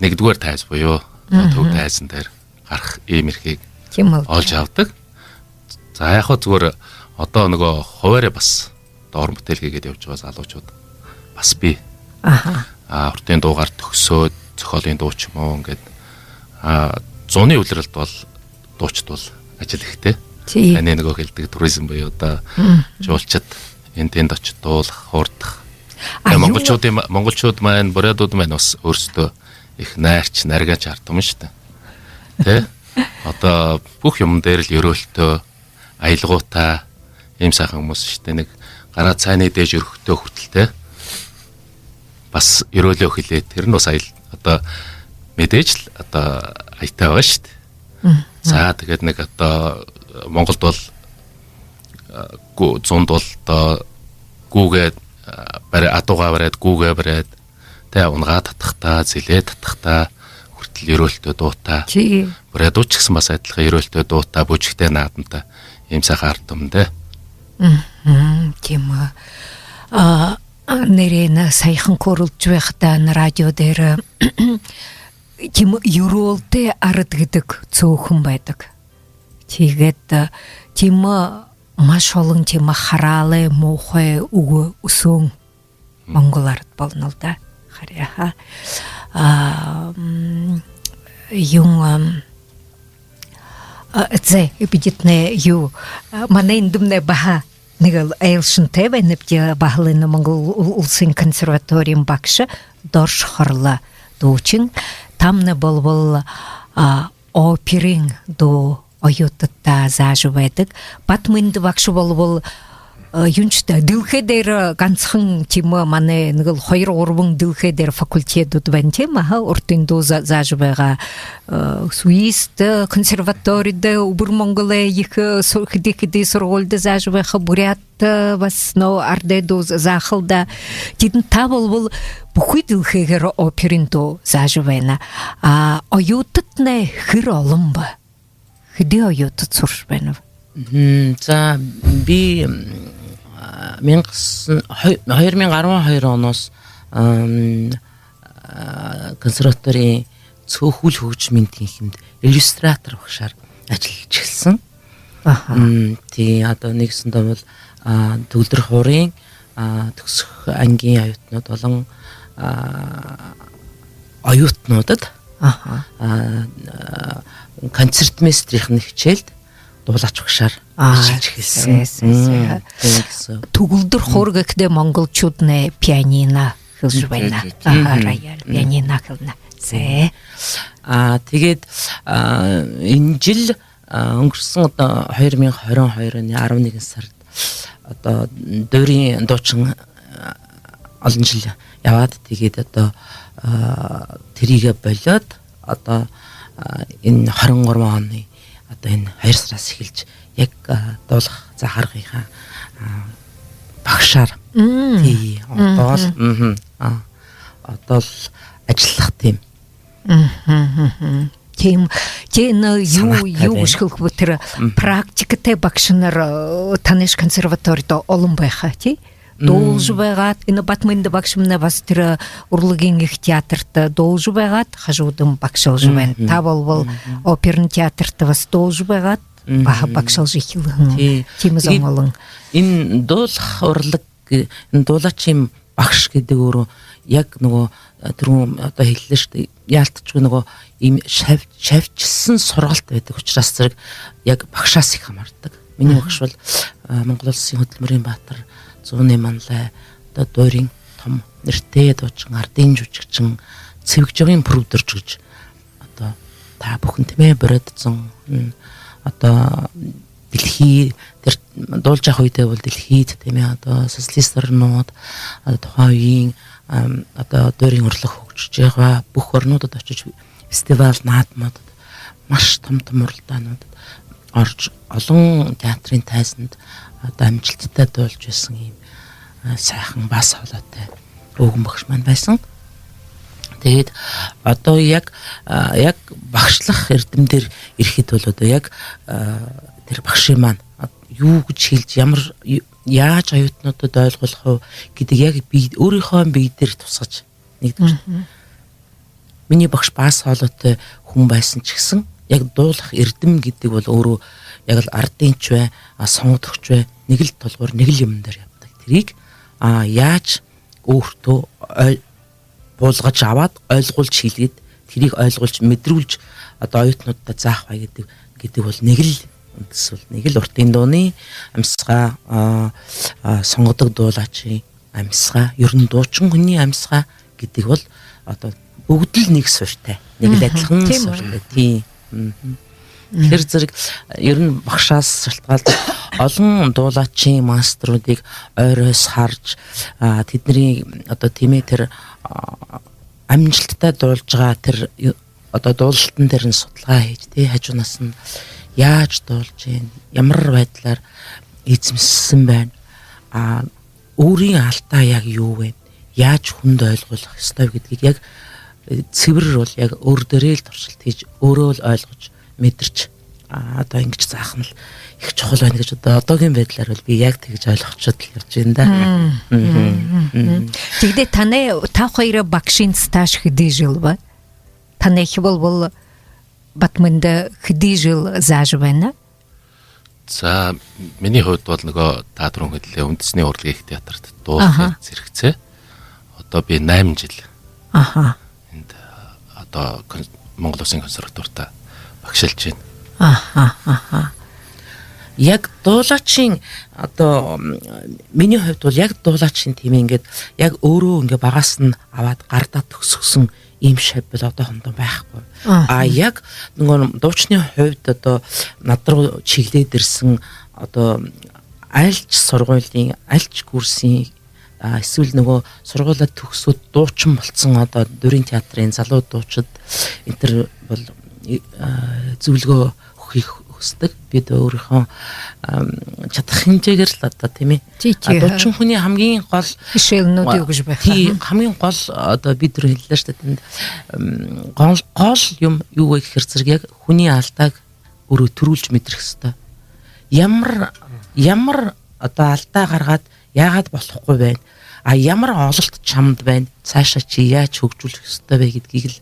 нэгдүгээр тайз буюу, а, төв тайзан дээр гарах ийм эрхийг олж авдаг. За, яг хөө зүгээр одоо нөгөө хуваарь бас доор бүтээлгээ гээд явж байгаа залуучууд бас бии. Аха. А, уртын дуугаар төгсөөд, зохиолын дуу ч юм уу, ингээд, а, зуны улиралд бол дуучид бол ажил ихтэй. Тиимэ. Таны нөгөө хэлдэг туризм буюу одоо жуулчид энд тэнд очиж дуулах, хурдах. А, монголчууд юм, монголчууд маань, буряадууд маань бас өөрсдөө их найрч, наргаж ард юм шүү дээ. Тэ? Одоо бүх юм дээр л ерөөлтөө, аялгуутай, ийм сайхан хүмүүс шүү дээ. Нэг гараа цайны дээжэ өрхтөө хүртэл, тэ? Бас ерөөлөө хэлээ. Тэр нь бас аял-, одоо мэдээж л одоо аятай байгаа шүү дээ. За, тэгээд нэг одоо Монголд бол, а, гү-, зунд бол одоо гүүгээ, а, бари-, адуугаа бариад, гүүгээ бариад, тэ, унагаа татахтаа, зэлээ татахтаа хүртэл ерөөлтөө дуутай. Буряадууд ч гэсэн бас адилхан ерөөлтөө дуутай, бүжэгтэй, наадамтай, ийм сайхан ард юм даа. Тиимэ. А, нэрэнь саяхан хөөрэлдэжэ байхадаа радио дээрэ, тиимэ, ерөөлтэй арад гэдэг цөөхөн байдаг. Тиигээд, а, тиимэ, маш олон тиимэ хараалай, муухай үгэ үсөөн монгол арад болоно л даа. Харин, аха. А, м, юун, ам, а, зэ, бидэнэй юу, а, манай эндэмнай баһа нэгэл айлшантай байнабди, баһал энэ Монгол ул-, уласай консерваториин багша Доржо Хорло дуушан. Тамнай болбол, а, оперын дуу оюутадта заажа байдаг. Батмэндэ багша болбол, э, юуншье даа, дэлхэй дээрэ гансахан тиимэ манай нэгэл хоёр-гурбан дэлхэй дээрэ факультедүүд байна, тиимэ, аха, урдын дуу за-, заажа байгаа. Э, Суисда, консерваторида, Үбэр Монголой ехэ, э, су-, хэды-хэды сургуулида заажа байха, Буряадта, э, бас нөө арадай дуу за-, заахал даа. Тэдэнь та болбол бүхы дэлхэйгээр оперын дуу заажа байна. А оюутадтнай хэр олон бэ? Хэды оюутад һуража байнаб? Мгм. За, би, м, а, мянга, хой-, хоёр мянга арбан хоёр онһоо, ам, а, консерваториин цөөхөл хөгжмын тэнхимдэ иллюстратор багшаар ажаллажа эхилһэн. Аха. М, тии, одоо нэгэ үгэнь бол, а, төгөлдөр хуурай, а, төгсөх ангиин оюутнууд болон, а, оюутнуудта, аха, а, а, концертмейстерһээнэй хичээлдэ дуулаач багшаар, а, хичээлжэ эхилһэн. Зэ, зэ, зэ. М, тии, тии. Төгөлдөр хуур гэхэдээ монголчууднай пианино хэлэжэ байна. Тии, тии, тии. Аха, рояль, пианино хэлэнэ. Зэ. А, тиигээд, а, энэ жэл, а, үнгэрһэн одоо хоёр мянга хорин хоёр оны арбан нэгэн һарада одоо дууриин дуушан, а, олон жэл ябаад, тиигээд одоо, а, тэрээгээ болёод, одоо, а, энэ хорин гурбан оны одоо энэ хоёр һараас эхилжэ яг, а, дуулаха заахаргынхаа, а, багшаар. Мм. Тии, одоол, мгм, а, одоол ажаллаха тиимэ. Мгм, мгм. Тиимэ, тиимэ, юу, санаатай юу байна гэжэ хэлэхэб, тэрэ практикатай багшанар, э, танайш консерваторида олон байха, тии? Дуулажа байгаад, энэ Батмэндэ багшамнай бас тэрэ урлагийн ехэ театрта дуулажа байгаад, хажуудань багшалжа байна. Та болбол оперын театрта бас дуулажа байгаад, баһа багшалжа эхилһэн. Тии. Тиимэ зон олон. Энэ дуулаха урлаг гэ-, энэ дуулаачийн багша гэдэг өөрөө яг нөгөө, э, түрүүн одоо хэллээ шүү дээ. Яалтчгүй нөгөө иимэ шав-, шавьжарсан сургаалта байдаг учраас зэрэг яг багшаһаа их хамаардаг. Минии багша бол, э, Монгол Уласай хүдэлмэриин баатар, зуунай манлай, одоо дууриин том нэрэтэй дуушан, арадай жүжэгшэн, Цэвэгжабын Пүрэбдоржо гэжэ одоо та бүхэн, тиимэ, буряад зон, м, одоо дэлхий, тэрэ дуулажа байха үедээ бол дэлхийд, тиимэ, одоо социалист оронууд, одоо тухайн үеын, ам, одоо дууриин урлаг хөгжижэ байгаа, бүх оронуудта ошожо фестиваль, наадамуудта маш том том урилдаануудта орожо, олон театрын тайзанда одоо амжалтатай дуулажа байһан иимэ, а, сайхан, баһа хоолойтой өөһэд багша маань байһан. Тиигээд одоо яг, а, яг багшлах эрдэм дээрэ ерэхэдэ бол одоо яг, а, тэрэ багшын маань, а, юу гэжэ хэлэжэ, ямар, ю-, яаж оюутнуудта ойлгуулха бэ гэдэг яг би өөрынхөө бэе дээрэ тусгажа, нэгдүгээр. Мгм. Минии багша баһа хоолойтой хүн байһан ч гэһэн, яг дуулаха эрдэм гэдэг бол өөрөө яг лэ арадыншье бай, а, сонгодогшье бай, нэгэл толгуур, нэгэл юумэн дээрэ ябадаг. Тэрыень, а, яаж өөртөө ой-, буулгажа абаад, ойлгуулжа хэлээд, тэрыень ойлгуулжа, мэдэрүүлжэ, одоо оюутнуудта заахаб гэдэг, гэдэг бол нэгэл үндэс, бол нэгэл уртын дууны амисгаа, а, а, сонгодог дуулаачийн амисгаа, ер нь дуушан хүнэй амисгаа гэдэг бол одоо бүгэдэл нэгэ суурьтай, нэгэл адилхан суурьтай. Тиимэ. Тиимэ. Мгм. Мгм. Тэрэ зэрэг ер нь багшаһаа шалтгаалаад олон дуулаачийн мастеруудые ойроһоо хаража, а, тэдэнэрэй одоо, тиимэ, тэрэ, а, амжалтатай дуулажа байгаа тэрэ ю-, одоо дуулалтан дээрэнь судалгаа хэжэ, тэ, хажуунаас нь яаж дуулажа байна, ямар байдалаар эзэмшэһэн байна, а, өөрын алдаа яг юу байна, яаж хүндэ ойлгуулха ёһотой бэ гэдгийг яг, э, сэбэр бол яг өөр дээрээ лэ туршалта хэжэ, өөрөө лэ ойлгожо, мэдэржэ, а, одоо иигэжэ заахань лэ ехэ чухал байна гэжэ одоо одоогиин байдлаар бол би яг тиигэжэ ойлгожоод лэ ябажа байна даа. Мм. Мгм. Мм. Мм. Тиигээд танай, та хоёрой багшын стаж хэды жэл бэ? Танай ехэ болбол Батаминда хэды жэл заажа байна? За, минии хувьд бол, нүгөө, та түрүүн хэлээ, үндэһэнэй урлагийн театрта дуулахын, аха, зэргэсээ. Одоо би найман жэл, аха, эндэ, а, одоо кон-, Монгол Уласын консерваторида багшалжа байна. Аха, аха. Яг дуулаачийн, одоо, м, минии хувьд бол яг дуулаачийн, тиимэ, ингээд яг өөрөө ингээд багаһаань абаад гарадаа төгсөһэн иимэ шабиль одоо хондоо байхгүй. Аха. А яг нүгөө дуушанай хувьд одоо над руу чиглээд ерэһэн одоо альшье һургуулиин, альшье курсын, а, эсэбэл нүгөө һургуулиа төгсөөд дуучин болоһон одоо дурын театрай залуу дуушад, энтэр бол, и-, а, зүблэгөө үгэхые хүсэдэг. Бидэ өөрынхөө, ам, шадаха хэмжээгээр лэ одоо, тиимэ. Тии, тии. А, дуушан хүнэй хамгийн гол хэшээлнүүд юу гэжэ байха? Тии, мгм, хамгийн гол одоо би түрүүн хэлээ шүү дээ, тэндэ, ам, гол, гол юм юу вэ гэхээр зэрэг яг хүнэй алдааг өөрөө түрүүлжэ мэдэрхэ ёһотой. Ямар, ямар одоо алдаа гаргаад, яагаад болохогүй байна? А ямар ололт чамда байна? Саашаа ши яаж хөгжүүлхэ ёһотой бэ гэдгийг лэ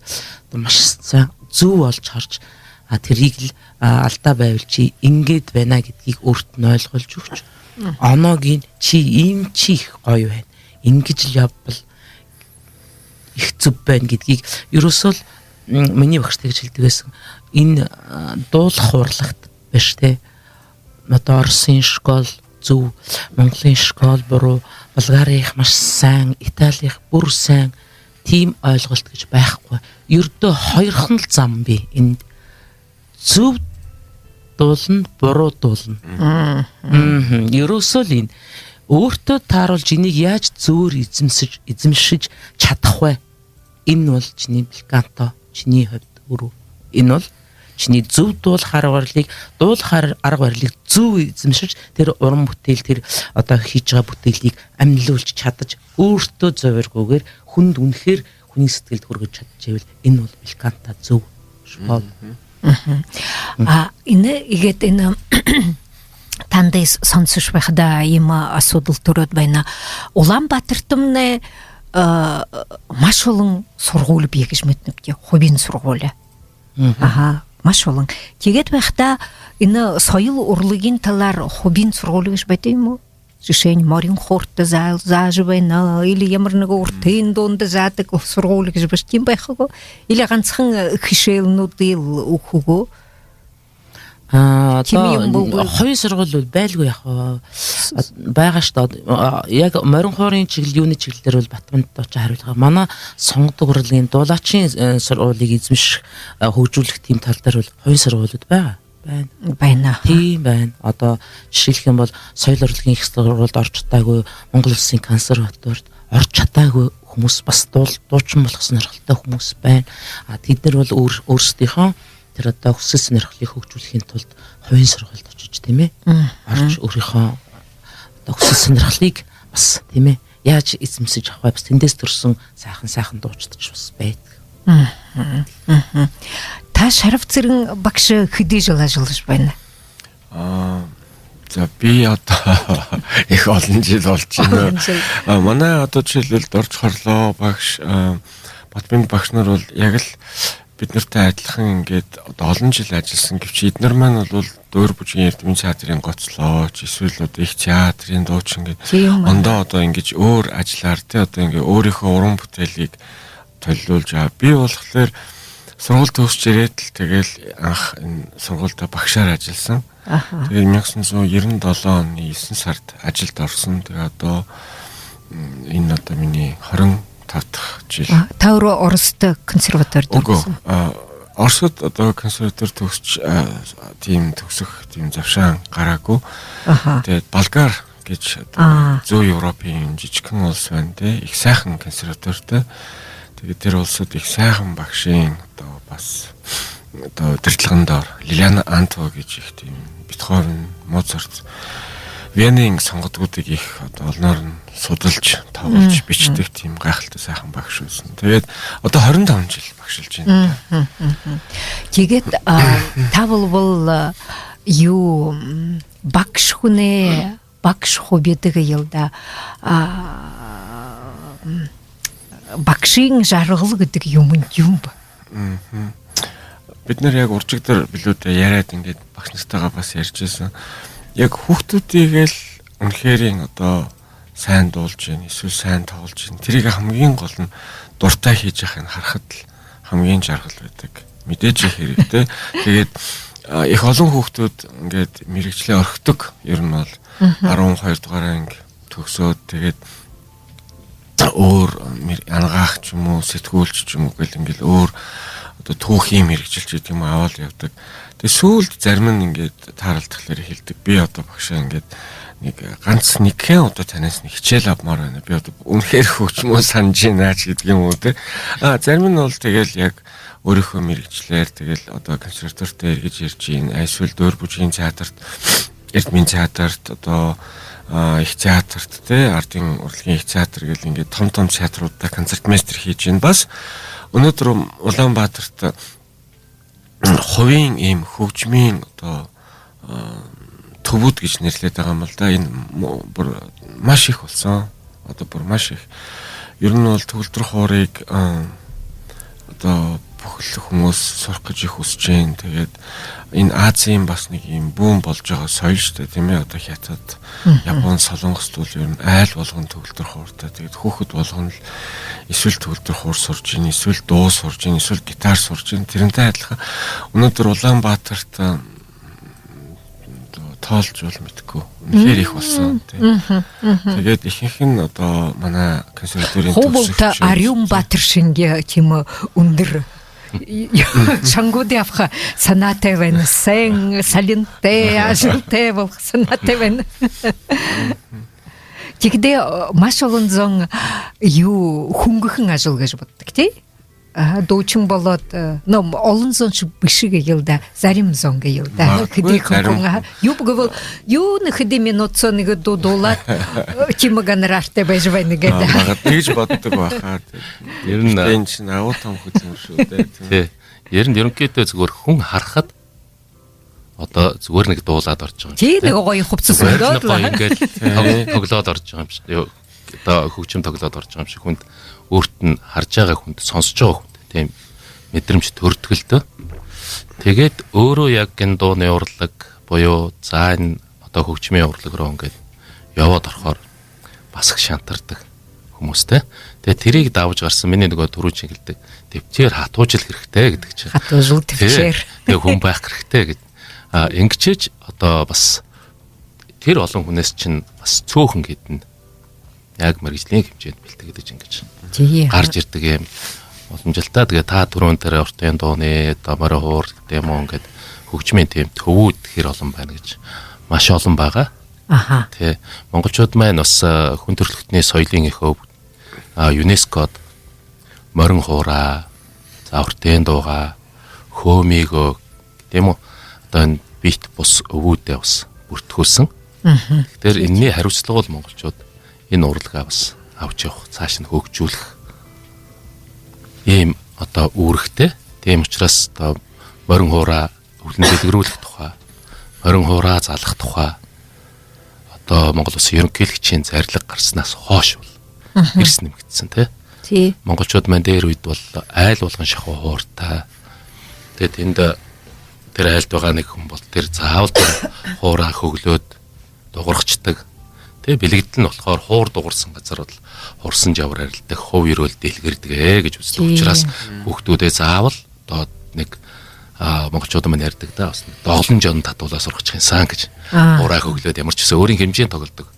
одоо маш сайн, зүб олжо харжа, а, тэрыень лэ, а, алдаа байбал ши иигээд байна гэдгийг өөртөө ойлгуулжа үгэжэ. Мгм. Оноогийн ши иимэ ши ехэ гоё байна, иигэжэл ябабал ехэ зүб байна гэдгийг. Ерөөсөө лэ, м, минии багша тиигэжэ хэлэдэг байһан. Энэ, а, дуулаха урлагта бэшэ, тэ. Одоо Оросын школ зүб, Монголой школ буруу, Болгариих маш сайн, Италиих бүри сайн, тиимэ ойлголто гэжэ байхгүй. Ердөө хоёрхон лэ зам бии эндэ. Зүб дуулана, буруу дуулана. Мгм. Мгм. Ерөөсөө лэ энэ өөртөө тааруулжа, эниие яаж зүбөөр эзэмшэжэ, эзэмшэжэ шадаха бэ? Энэ бол шинии балканта, шинии хувьд өөрөө. Энэ бол шинии зүб дуулаха арга барилые, дуулаха ар-, арга барилые зүб эзэмшэжэ, тэрэ уран бүтээл, тэрэ одоо хэжэ байгаа бүтээлые амилуулжа шадажа, өөртөө зобиргүйгөөр, хүндэ үнэхээр хүнэй сэдьхэлдэ хүргэжэ шадажа байбал, энэ бол балканта зүб школ. Мгм. Мгм. А, энэ иигээд энэ танда с-, соносожо байхада иимэ асуудал түрөөд байна. Улаан-Баатартамнай, а, маш олон һургуули бии гэжэ мэдэнэбди, хубиин һургуули. Мгм. Аха, маш олон. Тиигээд байхада энэ соёл урлагийн талаар хубиин һургуули гэжэ байдаг юм гү? Жэшээнь, морин хуурта заа-, заажа байна, или ямар нэгэ уртын дунда заадаг һургуули гэжэ бэшэ, тиимэ байха гү? Или гансахан, э, хэшээлнүүдые лэ үгэхэ гү? А, тиимэ одоо юм болгүй. Хубиин һургуули бол байлгүй яах вэ? А, байгаа шүү дээ. А, яг морин хуурын чиглэл, юуны чиглэлээр бол Батаминда очоод харуулха. Манай сонгодог урлагийн дуулаачийн, э, һургуулиие эзэмшэхэ, э, хөгжүүлхэ тиимэ тала дээрэ бол хубиин һургуулиуд байгаа. Байна. Байна. Тиимэ байна. Одоо жэшээлхэ юм бол соёл урлагийн ехэ һургуулида орожо шадаагүй, Монгол Уласын консерваторида орожо шадаагүй хүмүүс баһа дуул-, дуушан болохо һонирхолтой хүмүүс байна. А, тэдэнэр бол өөр-, өөрсдийнхөө тэрэ одоо хүсэл һонирхолые хөгжүүлхын тула хубиин һургуулида ошожо, тиимэ, мгм, орожо өөрынхөө одоо хүсэл һонирхолые баһа, тиимэ, яаж эзэмсэжэ авахаб, бас тэндээс түрсэн сайхан сайхан дуушад ч бас байдаг. Мгм, мгм. Та Шарбацэрэн багша хэды жэл ажаллажа байна? А, за, би одоо ехэ олон жэл болжо байна. Олон жэл. А, манай одоо жишээлбэл Доржо Хорлоо багша, а, Батаминда багшанар бол яг л бидэнэртэй адилхан ингээд одоо олон жэл ажалласан гэбэшье, эдэнэр маань бол Дуур Бүжэгэй эрдэмэй театрай гоцлоош, эсвэл одоо Ехэ театрай дуушан гээд, тиимэ, ондоо одоо иигэжэ өөр ажалаар, тэ, одоо ингээд өөрыхөө уран бүтээлые толилуулжа байгаа. Би болохоор һургуули төгсөжэ ерээд лэ, тэгээл анха энэ һургуулида багшаар ажалласан. Аха. Тэгээл мянга юһэн зуун ерэн долоон оной есэн һарада ажалда ороһон. Тэгээл одоо, м, энэ одоо минии хорин табадахи жэл. А, та өөрөө Оросто консерваторида... Үгы. Төгсөөгүй? А, Оросто одоо консерватори төгсөж, а, тиимэ төгсөх тиимэ забшаан гараагүй. Аха. Тэгээл Болгар гэжэ одоо, аа, Зүүн Европын жэжэхэн улас байна, тэ. Ехэ сайхан консерваторитой. Тэгээл тэрэ уласууд ехэ сайхан багшын одоо бас одоо удирдлаганда ороо. Лилиана Антова гэжэ ехэ тиимэ Бетховен, Моцарт, Венын сонгоодуудые ехэ одоо олоороо һудалжа, тоглолжо, мм, бичдэг, мм, тиимэ гайхалтай сайхан багша байһан. Тэгээл одоо хорин табан жэл багшалжа байна. Мгм, мгм. Тиигээд, а, та болбол, а, юу, м, багша хүнэй багша хубидаг юм даа. А, м, багшын жаргал гэдэг юумэн юун бэ? Мгм. Бидэнэр яг уржагдал билүү даа, яриад, ингээд багшанартайгаа бас ярьжа байһан. Яг хүүгэдүүдые л үнэхөөрынь одоо һайн дуулажа байна, эсвэл һайн тогложо байна, тэрыгээ хамгийн гол нь дуратай хэжэ байхыень харахада л хамгийн жаргал байдаг. Мэдээжэ хэрэгтэй. Тэгээл, а, ехэ олон хүүгэдүүд ингээд мэргэжэлээ орхидог. Ер нь бол, мгм, арбан хоёрдугаар анги төгсөөд, тэгээл өөр мэр-, ангаах ч юм уу, сэтгүүлшэ ч юм уу, гэл ингээд өөр одоо түүхын мэргэжэл ч гэдэг юм, абаад ябадаг. Тэ, һүүлдэ зарим нь ингээд тааралдахалаар хэлэдэг: "Би одоо багшаа, ингээд нэгэ ганса нэгэн удаа танаас нэгэ хичээл абамаар байна. Би одоо үнэхээр хөгжмөө һанажа байна" ч гэдэг юм уу, тэ. А, зарим нь бол тэгээл яг өөрыхөө мэргэжэлээр, тэгээл одоо консерваторида эргэжэ ерэжэ байна, ай, һүүлдэ Дуур Бүжэгэй театрта, эрдэмэй театрта, одоо, а, Ехэ театрта, тэ, ардын урлагийн Ехэ театр гэл ингээд том том театруудта концертмейстер хэжэ байна. Бас өнөөдөр Улаан-Баатарта хувиин иимэ хөгжмын одоо, а, түбүүд гэжэ нэрлээд байгаа юм л даа. Энэ мо-, бүр маш ехэ болоһон. Одоо бүр маш ехэ. Ер нь бол төгөлдөр хуурые, а, одоо бүхэли хүмүүс һураха гэжэ хүсэжэ байна. Тэгээл энэ Азиин бас нэгэ иимэ бүүн боложо байгаа соёл шүү дээ, тиимэ, одоо Хитад, мгм, Япон, Солонгос бол ер нь айл болгон төгөлдөр хууртай. Тэгээл хүүгэд болгон л эсвэл төгөлдөр хуур һуража байна, эсвэл дуу һуража байна, эсвэл гитар һуража байна. Тэрэнтэй адилхан өнөөдөр Улаан-Баатарта, м, тоолжо бол мэдэхэгүй. Үнэхээр ехэ болоһон, тэ. Мгм, мгм. Тэгээл ихэнх нь одоо манай консерваториин... Хуу булта төгсөгшүүд. Арюун Баатар шэнги тиимэ үндэр шангуудые абаха һанаатай байна. Һайн, солинтой, ажалтай болохо һанаатай байна. Тиихэдээ, э, маш олон зон юу, хүнгэхэн ажал гэжэ боддог, тэ? Аха, дуушан болоод, э, но олон зон шэнги бэшэ гээ юм л даа, зарим зон гээ юм л даа. Магадгүй, хэдыхэн зарим хүн, аха. Юу гэбэл, юу, нэгэ хэды минута соо нэгэ дуу дуулаад, э, тиимэ гонорартай байжа байна гээд. А, магадгүй, тэгжэ боддог байха. Ер нь, тэншэн агуу том хүдэлмэри шүү дээ, тэ. Тэ. Ер нь ерөнхийдөө зүгээр хүн харахад одоо зүгээр нэгэ дуулаад оржо байгаа юм шэнги, тэ? Тии, тэ, нэгэ гоё хубсаһа... Зүгээр сөөндөөд нэгэ гоё байна. Ингээд тог-, тоглоод оржо байгаа юм шэнги. Юу, одоо хөгжим тоглоод оржо байгаа юм шэнги. Хүнд, өөрт нь харжа байгаа хүнд, сонсожо байгаа хүнд тиимэ мэдрэмж төрдөг л дөө. Тиигээд өөрөө яг энэ дууны урлаг буюу, за, энэ одоо хөгжмийн урлаг руу ингээд ябаад орохоор бас их шантардаг хүмүүстэй. Тэгээ тэрийг давж гарсан, минии нүгөө түрүүн шэнги хэлдэг, дэбтээр хатуужал хэрэгтэй гэдэг чинь. Хатуужал, дэбтээр. Тэ, тэгээ хүн байха хэрэгтэй гэдэг. А, ингэжээш одоо бас тэр олон хүнээс чинь бас цөөхөн хэдэн яг мэргэжлийн хэмжээндэ бэлтгэгдэжэ ингэж гаража ирдэг юм. Тии. Боломжтой л даа. Тэгээ та түрүүн тэрэ уртын дууны, домор хуур гэдэг юм уу, ингээд хөгжмийн тиимэ түбүүд хэр олон байна гэж. Маш олон байгаа. Аха. Тэ, монголчууд маань бас, а, хүн төрөлхтөний соёлын эхэ өвөг, а, ЮНЕСКО-д морин хуураа, за, уртын дуугаа, хөөмыгөө, тиимэ үү, одоо энэ бэе бус өвүүдээ бас бүртгүүлһэн. Мгм. Тэгэхээр энэний хариуцлага бол монголчууд энэ урлагаа бас абажа ябаха, саашань хөгжүүлхэ юм одоо үүрэгтэй. Тиимэ ушараас одоо морин хуураа үүлэн дэлгэрүүлхэ тухай, морин хуураа залаха тухай одоо Монгол Улсын ерөнхийлөгшын зарлига гарсанһаа хойшо бол эрс нэмэгдэсэн, тэ. Монголчууд мандаа эрэ үедэ бол айл болгон шахуу хууртай. Тэ, тэндэ тэрэ айлда байгаа нэгэ хүн бол тэрэ заабол тэрэ хуураа хөглөөд дугарчадаг. Тэ, бэлигдэл нь болохоор хуур дугарсан газар бол хурсан жабар арилдаг, хов юрөөл дэлгэрдэг ээ гэжэ үздэг. Ушараас хүүхдүүдээ заабал одоо нэгэ, а, монголчууд мань ярьдаг даа, бас нэгэ доглон жон татуулаа сургачихын сан гэжэ. Хуураа хөглөөд ямар ч үсэ өөрын хэмжээндэ тоглодог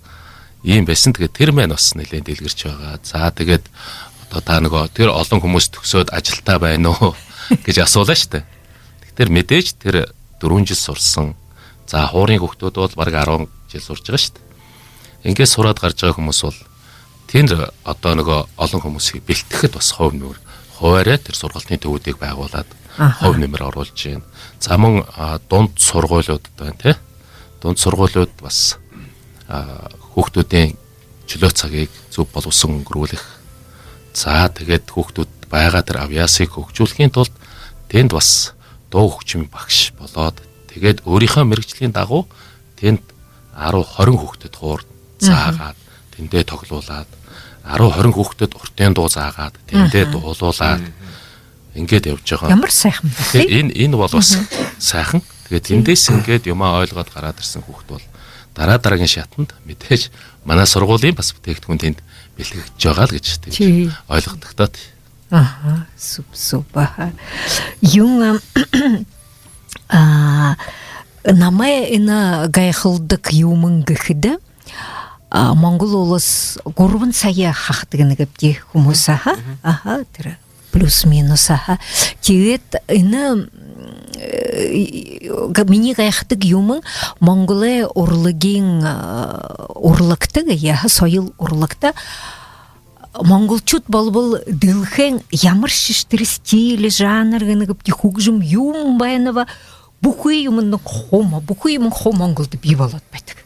юм байсан. Тэгээд тэрэ мань бас нэлээд дэлгэрч байгаа. За, тэгээд одоо та нөгөө тэрэ олон хүмүүс төгсөөд ажилтаа байна уу гэжэ асуулаа штэ. Тэгтэр мэдээж тэрэ дүрбэн жэл сурсан. За, хуурай хүүхдүүд бол бараг арбан жэл сурж байгаа штэ. Ингээд сураад гарч байгаа хүмүүс бол тэндэ одоо нөгөө олон хүмүүсые бэлтэхэдэ бас хувь нэмэр, хуваараа тэрэ сургалтын төвүүдые байгуулад, хувь нэмэр оруулж байна. За, мүн, а, дунд сургуулиудад байна, тэ? Дунд сургуулиуд бас, а, хүүхдүүдэй чөлөө сагые зүб болбосон үнгэрүүлхэ. За, тэгээд хүүхдүүд байгаа тэрэ абьяасые хөгжүүлхын тулад тэндэ бас дуу хүгжэмэй багша болоод, тэгээд өөрынхөө мэргэжэлэй дагуу тэндэ арбан, хорин хүүхдэд хуур заагаад, тэндээ тоглуулаад, арбан, хорин хүүхдэд уртын дуу заагаад, тэндээ дуулуулаад, ингээд явж байгаа. Ямар сайхан бэ, тэ? Энэ, энэ бол бас сайхан. Тэгээд тэндээс ингээд юмаа ойлгоод гараад ирсэн хүүхд бол дараа дараагийн шатанда мэдээж манай сургуулийн бас бүтээгдэхүүн тэндэ бэлтгэгдэжэ байгаа л гэжэ ойлгодогтой. Аха, зүб, зүб, аха. Юун, а, намайе энэ гайхалдаг юумэн гэхэдэ, а, Монгол улас гурбан сая хахад гэнэ гээбди, хүмүүс, аха. Аха, тэрэ плюс-минус, аха. Тэгээд энэ, э, г-, минии гайхадаг юумэн Монголой урлагийн, а, урлагта, яаха, соёл урлагта монголчууд болбол дэлхэйн ямаршье тэрэ стиль, жанр гэнэ гээбди, хүгжэм юун байнаб, бүхы юумэн хуу мо-, бүхы юумэн хуу Монголдо бии болоод байдаг.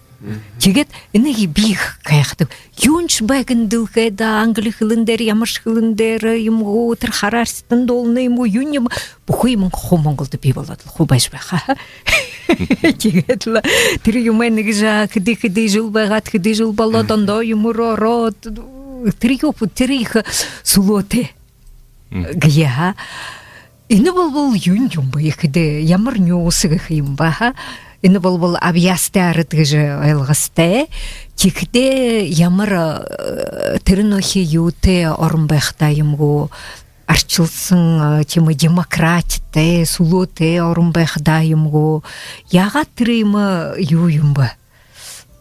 Тэгээд энээгээ би ехэ гайхадаг. Юуншье байгаагүй дэлхэйдэ, англи хэлэн дээрэ, ямаршье хэлэн дээрэ юм гү, тэрэ хараарсатан дуулана юм гү, юун юм, бүхы юумэн хуу Монголдо бии болоод лэ хуу байжа байха. Тэгээд лэ тэрэ юумэ нэгэ жаа хэды хэды жэл байгаад, хэды жэл болоод, ондоо юумэ ороод, тэрэ юу, тэрэ ехэ сүлөөтэй гэе, аха. Энэ болбол юун юм бэ гэхэдэ, ямар нюуса гэхэ юм бэ, аха? Энэ болбол абьяастай арад гэжэ ойлгостой. Тиихэдээ ямар, э, тэрэнэйхи юутэй орон байха даа юм гү? Аршалсан, э, тиимэ демократитай, сүлөөтэй орон байха даа юм гү? Яагаад тэрэ юумэ, юу юм бэ?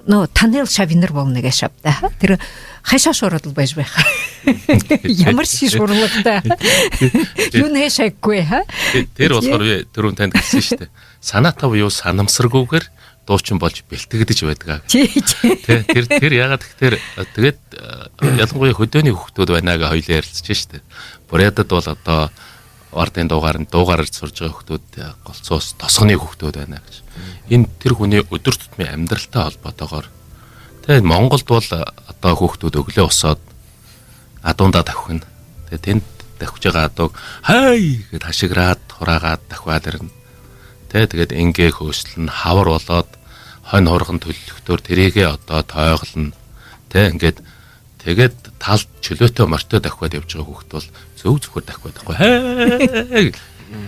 Но, танай л шабинар болоно гээшэ ааб даа, аха. Тэрэ хайшаашье ороод лэ байжа байха. Ямаршье урлагта. Юунһээшье шахагүй, аха. Тэ-, тэрэ болохоор би түрүүн танда хэлсэн шүү дээ. Санаатаа буюу санамсаргүйгөөр дуучин болжо бэлтгэгдэжэ байдаг аа. Тэ, тэрэ, тэрэ яагаад гэхээр, а, тэгээд, а, ялангуяа хөдөөний хүүхдүүд байна гэжэ хоёлаа ярилцажа шүү дээ. Буряадад бол одоо бардын дуугаараа, дуугаараа сурж байгаа хүүхдүүд, а, голсоос тосхоной хүүхдүүд байна гэжэ. Энэ тэрэ хүнэй үдэр тутмын амьдралтай холбоотойгоор. Тэгээд Монголдо бол, а, одоо хүүхдүүд үглөө босоод адуундаа давхина. Тэгээд тэндэ давхижа байгаа адууг «Хай!» гэд хашаграад, хураагаад давхиад ирнэ. Тэ, тэгээд энгээ хөөшэлнэ, хабар болоод, хонь хурган түллэхэдөөр тэрээгээ одоо тойголоно. Тэ, ингээд, тэгээд талд чөлөөтэй морьтой давхиад явж байгаа хүүхд бол зөв зөвхөр давхиад явахгүй. «Хэй!»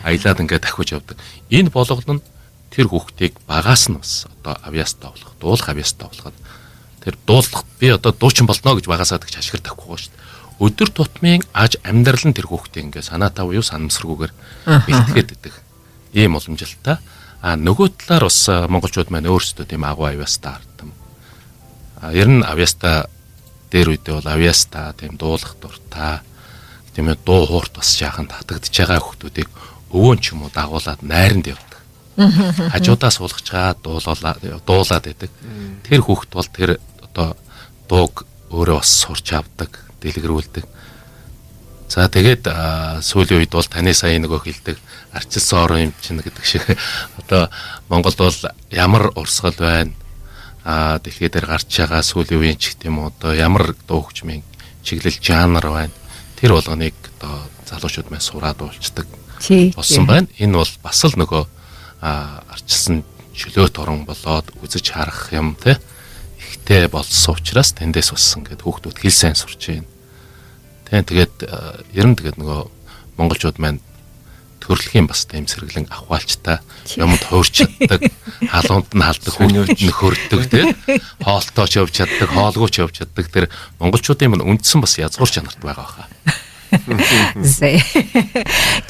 Аялаад ингээд давхиж явдаг. Энэ болгол нь тэр хүүхдийг багаас нь бас одоо абьяастай болгох, дуулах абьяастай болгоход, тэр дуулахад би одоо дуучин болтноо гэж багасаа тэгж хашгирдаг байхгүй шүү дээ. Үдэр тутмын аж амьдрал нь тэр хүүхдийг ингээд санаатаа буюу санамсаргүйгээр бэлтгээд идэг. Ийм уламжлалтай. А, нөгөө талаар бас, а, монголчууд маань өөрсдөө тийм агуу абьяастай ард юм. А, ер нь абьяастай, дээр үедээ бол абьяастай, тийм дуулах дуртай, тийм ээ, дуу хуурт бас жаахан татагдж байгаа хүүхдүүдийг өвөө ч юм уу дагуулад найранд явдаг. Хажуудаас суулгаж байгаа дуулуулаа-, дуулаад байдаг. Тэр хүүхд бол тэр одоо дууг өөрөө бас сурч авдаг, дэлгэрүүлдэг. За, тэгээд, а, сүүлийн үед бол таны сая нөгөө хэлдэг арчилсан орон юм чинь гэдэг шиг одоо Монголд бол ямар урсгал байна? А, дэлхий дээр гарч байгаа сүүлийн үеийн ч гэх юм уу, одоо ямар дуу хөгжмийн чиглэл жанр байна. Тэр болгоныг одоо залуушууд маань сураад уулздаг Тий, болсон тий. байна. Энэ бол бас л нөгөө, а, ардчилсан чөлөөт орон болоод үзэж харах юм, тэ, ихтэй болсон учраас тэндээс бас ингээд хүүхдүүд хэл сайн сурч байна. Тэ, тэгээд, а, ер нь тэгээд нөгөө монголчууд маань төрөлхийн бас тийм сэргэлэн ахвалчтай, Тий. юмд хуурч чаддаг, халуунд нь халдаг, Сонирч. хүүхдэд нь хөрдөг, тэ. Хоолтой ч явж чаддаг, хоолгүй ч явж чаддаг. Тэр монголчуудын мань үндсэн бас язгуур чанарт байгаа баха. Зэ.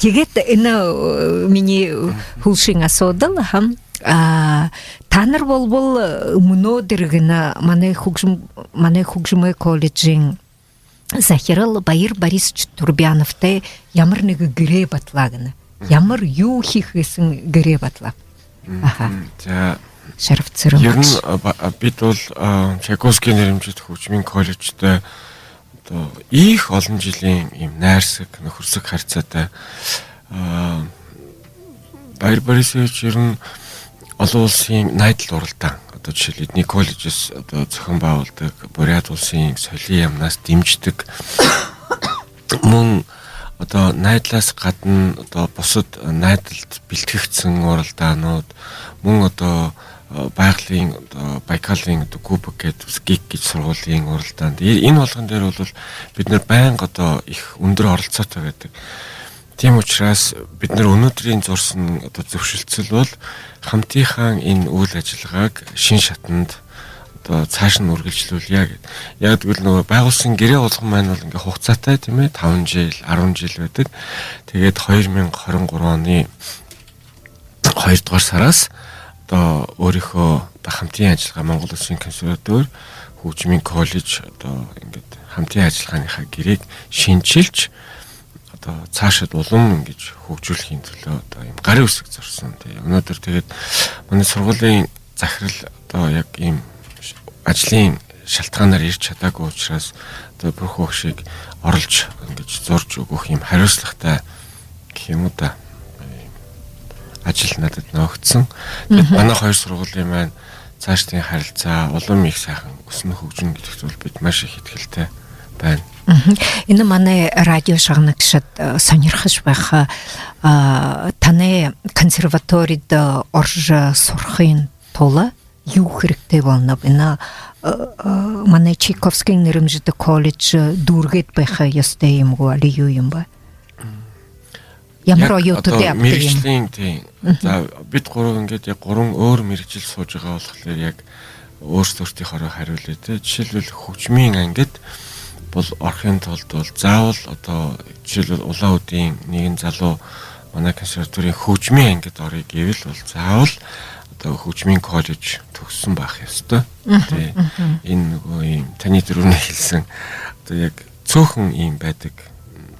Тэгээд энэ, э, минии хүлшин асуудал хам, а, та нар болбол, э, мүнөөдэр гэнэ манай хүгжэм-, манай хүгжэмэй колледжын захирал Баяр Борисович Турбяновтай ямар нэгэ гэрээ батлаа гэнэ. Ямар юу хийх гэсэн гэрээ батлаа. Аха. За, Шарф Цырен. ер нь, а, ба-, а, бид бол, а, Чайковскиин нэрэмжэтэ хүгжэмэй колледжтэй одоо их олон жилийн юм найрсаг, нөхөрсөг харьцаатай. А, Баяр Борисович ер нь олон улсын найдал уралдаан, одоо жишээл эдний колледжс одоо зохион байгуулдаг, Буряад улсын соёлой яамнаас дэмждэг. Мөн одоо найдалаас гадна одоо бусад найдалд бэлтгэгдсэн уралдаанууд, мөн одоо, а, байгалийн одоо Байкалын одоо кубок гэдэг бас ГИК гэж сургуулийн уралдаанд. Э-, энэ болгон дээр бол бид нэр байнга одоо их өндөр оролцоотой байдаг. Тийм учраас бид нэр өнөөдрийн зурсан одоо зөвшөлтсөл бол хамтынхаа энэ үйл ажиллагааг шин шатанд одоо цааш нь үргэлжлүүлье гэд. Яг гэвэл нөгөө байгуулсан гэрээ болгон маань бол ингээ хугацаатай, тийм ээ, таван жэл, арбан жэл байдаг. Тэгээд хоёр мянга хорин гурбан оны хоёрдугаар сараас одоо өөрийнхөө одоо хамтын ажиллагаа Монгол Улсын консерватори, хөгжмийн колледж одоо ингээд хамтын ажиллагааныхаа гэрээг шинчилж, одоо цаашид улам ингэж хөгжүүлэхийн төлөө одоо юм гарын үсэг зурсан. Тэгээ өнөөдөр тэгээд манай сургуулийн захирал одоо яг ийм ажлын шалтгаанаар ирж чадаагүй учраас одоо Бүрхүү багшийг оролж ингэж зурж өгөх юм хариуцлагатай гэх юм уу да. Ажил надад нөөгдсөн. Мгм. Манай хоёр сургуулийн маань цаашдын харилцаа улам их сайхан өснө хөгжинэ гэдэгт бол бид маш их итгэлтэй байна. Мгм. Энэ манай радио шагнагшад, э, сонирхож байха, а, танай консерваторид, э, орж, э, сурахын тула юу хэрэгтэй болоноб? Энэ, э, э, манай Чайковскиин нэрэмжэтэ колледж, э, дүүргээд байха ёһотой юм гү, али юу юм бэ? Ямар оюутад одоо ябдаг юм? Мэргэжлийн, тийм. Мгм. За, бид гурав ингээд яг гурван өөр мэргэжил сууж байгаа болохоор яг өөрсдөө өөртөө хоороо хариулъя, тэ. Жишээлбэл, хөгжмийн ангид бол орохын тулд бол заавал одоо жишээлбэл Улаан-Үдын нэгэн залуу манай консерваторийн хөгжмийн ангид орё гэвэл бол заавал одоо хөгжмийн колледж төгссөн байх ёстой. Мгм, тэ. Мгм. Энэ нөгөө юм таны түрүүний хэлсэн одоо яг цөөхөн юм байдаг,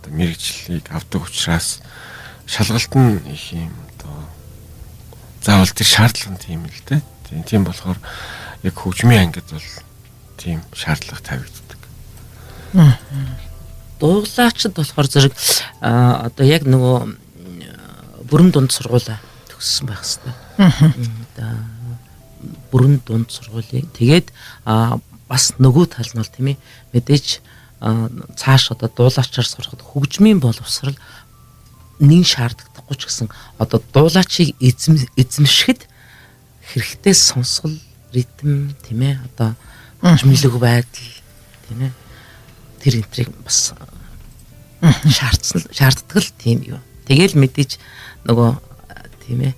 одоо мэргэжлийг авдаг учраас шалгалт нь их юм одоо заавал тэр шаардлага нь тийм л дээ. Тийм, тийм болохоор яг хөгжмийн ангид бол тийм шаардлага тавигддаг. Мгм. Дуулаачид болохоор зэрэг, а, одоо яг нөгөө, м, бүрэн дунд сургуулаа төгссөн байх ёстой. Мгм. М, да, бүрэн дунд сургуулийн. Тэгээд, а, бас нөгөө тал нь бол, тийм ээ, мэдээж, а, цааш одоо дуулаачаар сурахад хөгжмийн боловсрол нэн шаарддаггүй ч гэсэн одоо дуулаачийг эзэм-, эзэмшэхэд хэрэгтэй сонсгол, ритм, тийм ээ, одоо Мгм. хүчмэлэг байдал, тийм ээ, тэр энтрийг бас Мгм. шаардсан, шаарддаг л тийм юм. Тэгээл мэдээж нөгөө, тийм ээ,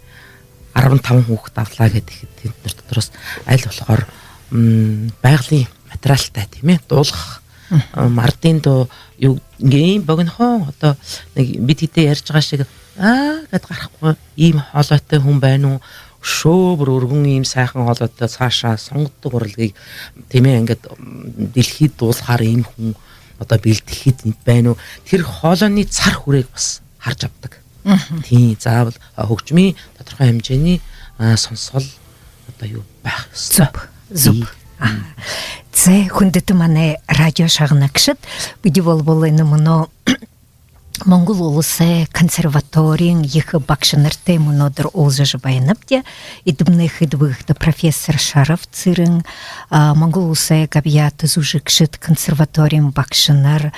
арбан табан хүүхэд авлаа гэдэг ихэд тэнд нар дотроос аль болохоор, м, байгалийн материалтай, тийм ээ, дуулах, Мгм. а, мардын дуу, юу, ингээм богинохон одоо нэг бид хэдэ ярьж байгаа шиг, аа, гэд гарахгүй ийм хоолойтой хүн байна уу? Өшөө бүр өргөн ийм сайхан хоолойтой, цаашаа сонгодог урлагийг, тийм ээ, ингээд, м, дэлхийд дуулахаар ийм хүн одоо бэлдэхэд байна уу? Тэр хоолойны цар хүрээг бас харж авдаг. Мгм. Тийм, заавал, а, хөгжмийн тодорхой хэмжээний, а, сонсгол одоо юу байх ёстой. Зүб, зүб. Мгм. Аа. Зэ, хүндэтэ манай радио шагнагшад, бидэ болбол энэ мүнөө Монгол Уласай консерваториин ехэ багшанартай мүнөөдэр уулзажа байнабди. Эдэмнай хэд бэ гэхэдэ, профессор Шаров Цырен, а, Монгол Уласай габьяата зүжэгшэд, консерваториин багшанар,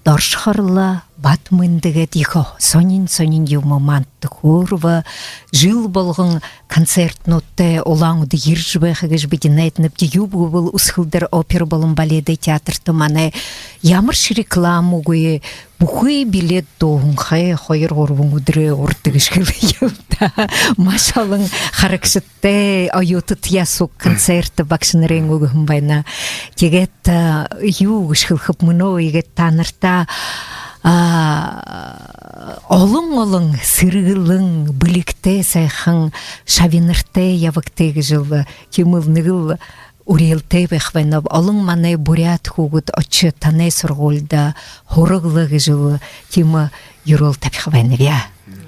дорошохороол, бат мэндэ гээд, ехэ һонин-һонин юумэ манда хөөрбэ. Жэл болгон концертнүүдтэ Улаан-Үдэ ерэжэ байха гэжэ бидэ найданабди. Юуб гэбэл, Үсэгэлдэр опера болон баледэй театрта манай ямаршье рекламагүй, бүхы билет дууһанхай хоёр-гурбан үдэрэй урда гэжэ хэлэе юм даа. Маш олон харагшадтай, оюутадтаяа суг концерт багшанарынь үгэһэн байна. Тиигээд, а, юу гэжэ хэлэхэб, мүнөө иигээд таанарта, а, олон-олон сэргэлэн, бэлигтэй, һайхан шабинартай ябагты гэжэл, тиимэл нэгэл үреэлтэй байха байнаб. Олон манай буряад хүүгэд ошожо, танай һургуулида һурагты гэжэл, тиимэ юрөөл табиха байнаб.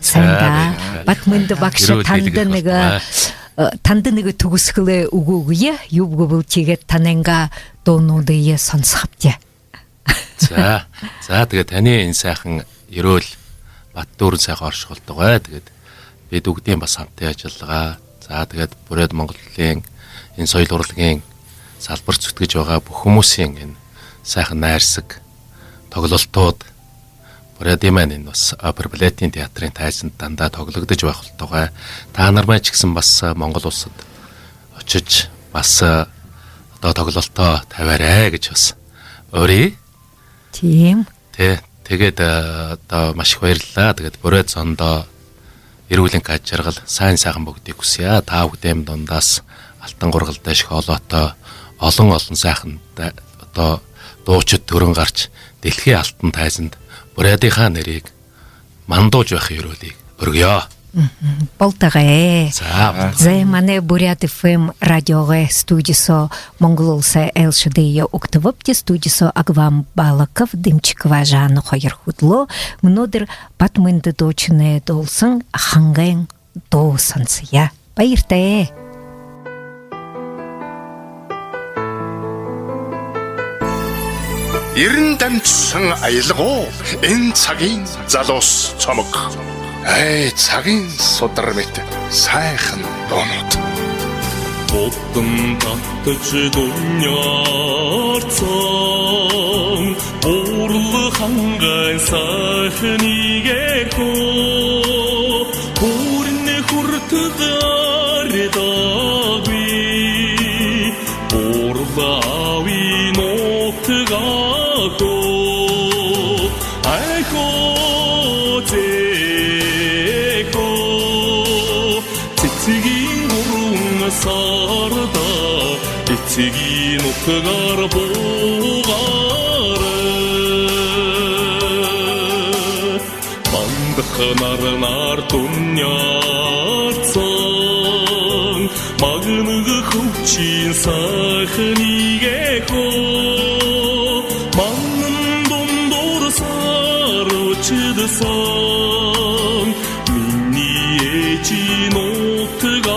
Сайн даа. Бат мэндэ багша, танда нэгэ, э, танда нэгэ түгэсхэлэй үгэ үгэе. Юуб гэбэл, тиигээд танайнгаа дуунуудые соносохобди. За, за, тэгээд таны энэ сайхан юрөөл бат дүүрэн сайхан оршуулдаг бай. Тэгээд бид бүгдийн бас хамтын ажиллагаа. За, тэгээд Буряад-Монголын энэ соёл урлагийн салбарт зүтгэж байгаа бүх хүмүүсийн энэ сайхан найрсаг тоглолтууд, Буряадын маань энэ бас опера балетын театрын тайзанд дандаа тоглогдож байх болтугай. Та нар маань ч гэсэн бас Монгол Улсад очиж, бас одоо тоглолтоо табиарай гэж бас уряа. Тиимэ. Тэ, тэгээд, э, одоо маш их баярлалаа. Тэгээд Буряад зондоо эрүүл энхэ, аж жаргал, сайн сайхан бүгдийг хүсье. Та бүхэндээ дундаас Алтан Гургалдайн школотой олон-олон сайхан да-, одоо дуушад түрэн гарч, дэлхийн алтан тайзанд Буряадынхаа нэрийг мандуулж байха юрөөлийг хүргэе. Мгм. Болтогой. За, болтогой. За, манай Буряад ФМ радиогой студи соо Монгол Уласай айлшадые угтабабди. Студи соо Агван Балаков, Дымчикова Жанна хоёр хүдэлөө. Мүнөөдэр бат мэндэ дуушанай дуулсан «Хангайн дуу» сонсоё. Баяртай. Эрэн дамжсан аялгал энэ цагийн залуус цомог. Ай, цагийн судар мэт сайхан дуунууд. Буддын татаж дүниеэрсэн, бурла хангай сайханай гэрхүү, хүрнэ хүртэгэ арьдаагүй. Бурла аавын нутаг хуу, ай хуу, зээ хуу. Цэцгын гурбан сарда эцэгын нутгаар буугаарай. Мандах нарнаар дүниеэрсэн, магнаг хүлшэн сайханай гэрхүү, манан дундуур сарвчидсан минии эжын нутаг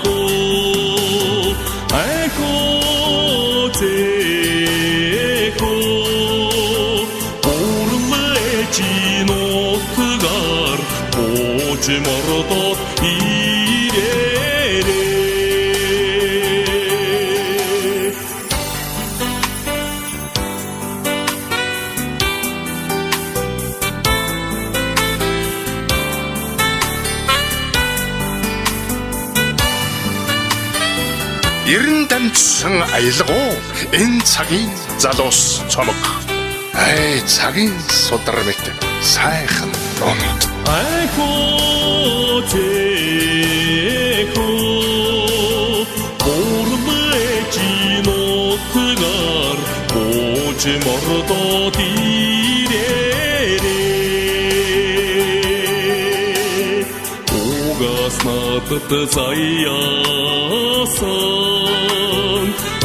хуу. Ай хуу, зээ хуу, бурла эжын нутгаар буужа мордоод ерээрэй. Эрэн дамжсан аялгал энэ цагийн залуус цомог. Ай, цагийн судар мэт сайхан дуунууд. Ай хуу, зээ хуу, бурла эжын нутгаар буужа мордоод ерээрэй. Угасна надад заяасан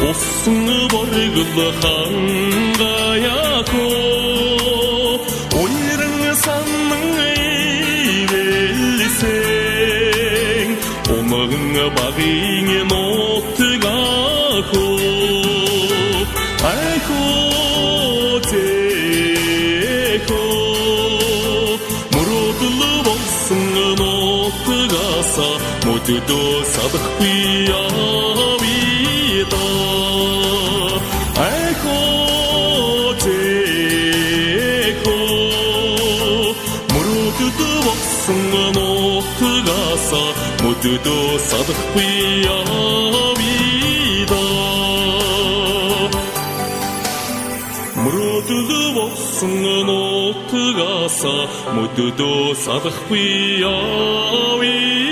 усан боргил хангай хуу, уйран санан эбэлсэн унаган багын нутаг хуу. Ай хуу, зээ хуу, Мүртөдөө садахагүй ябая даа. Ай хоо, зээ хоо. Мүртөдөө богсон нютагһаа мүртөдөө садахагүй ябая даа. Мүртөдөө богсон нютагһаа мүртөдөө садахагүй ябая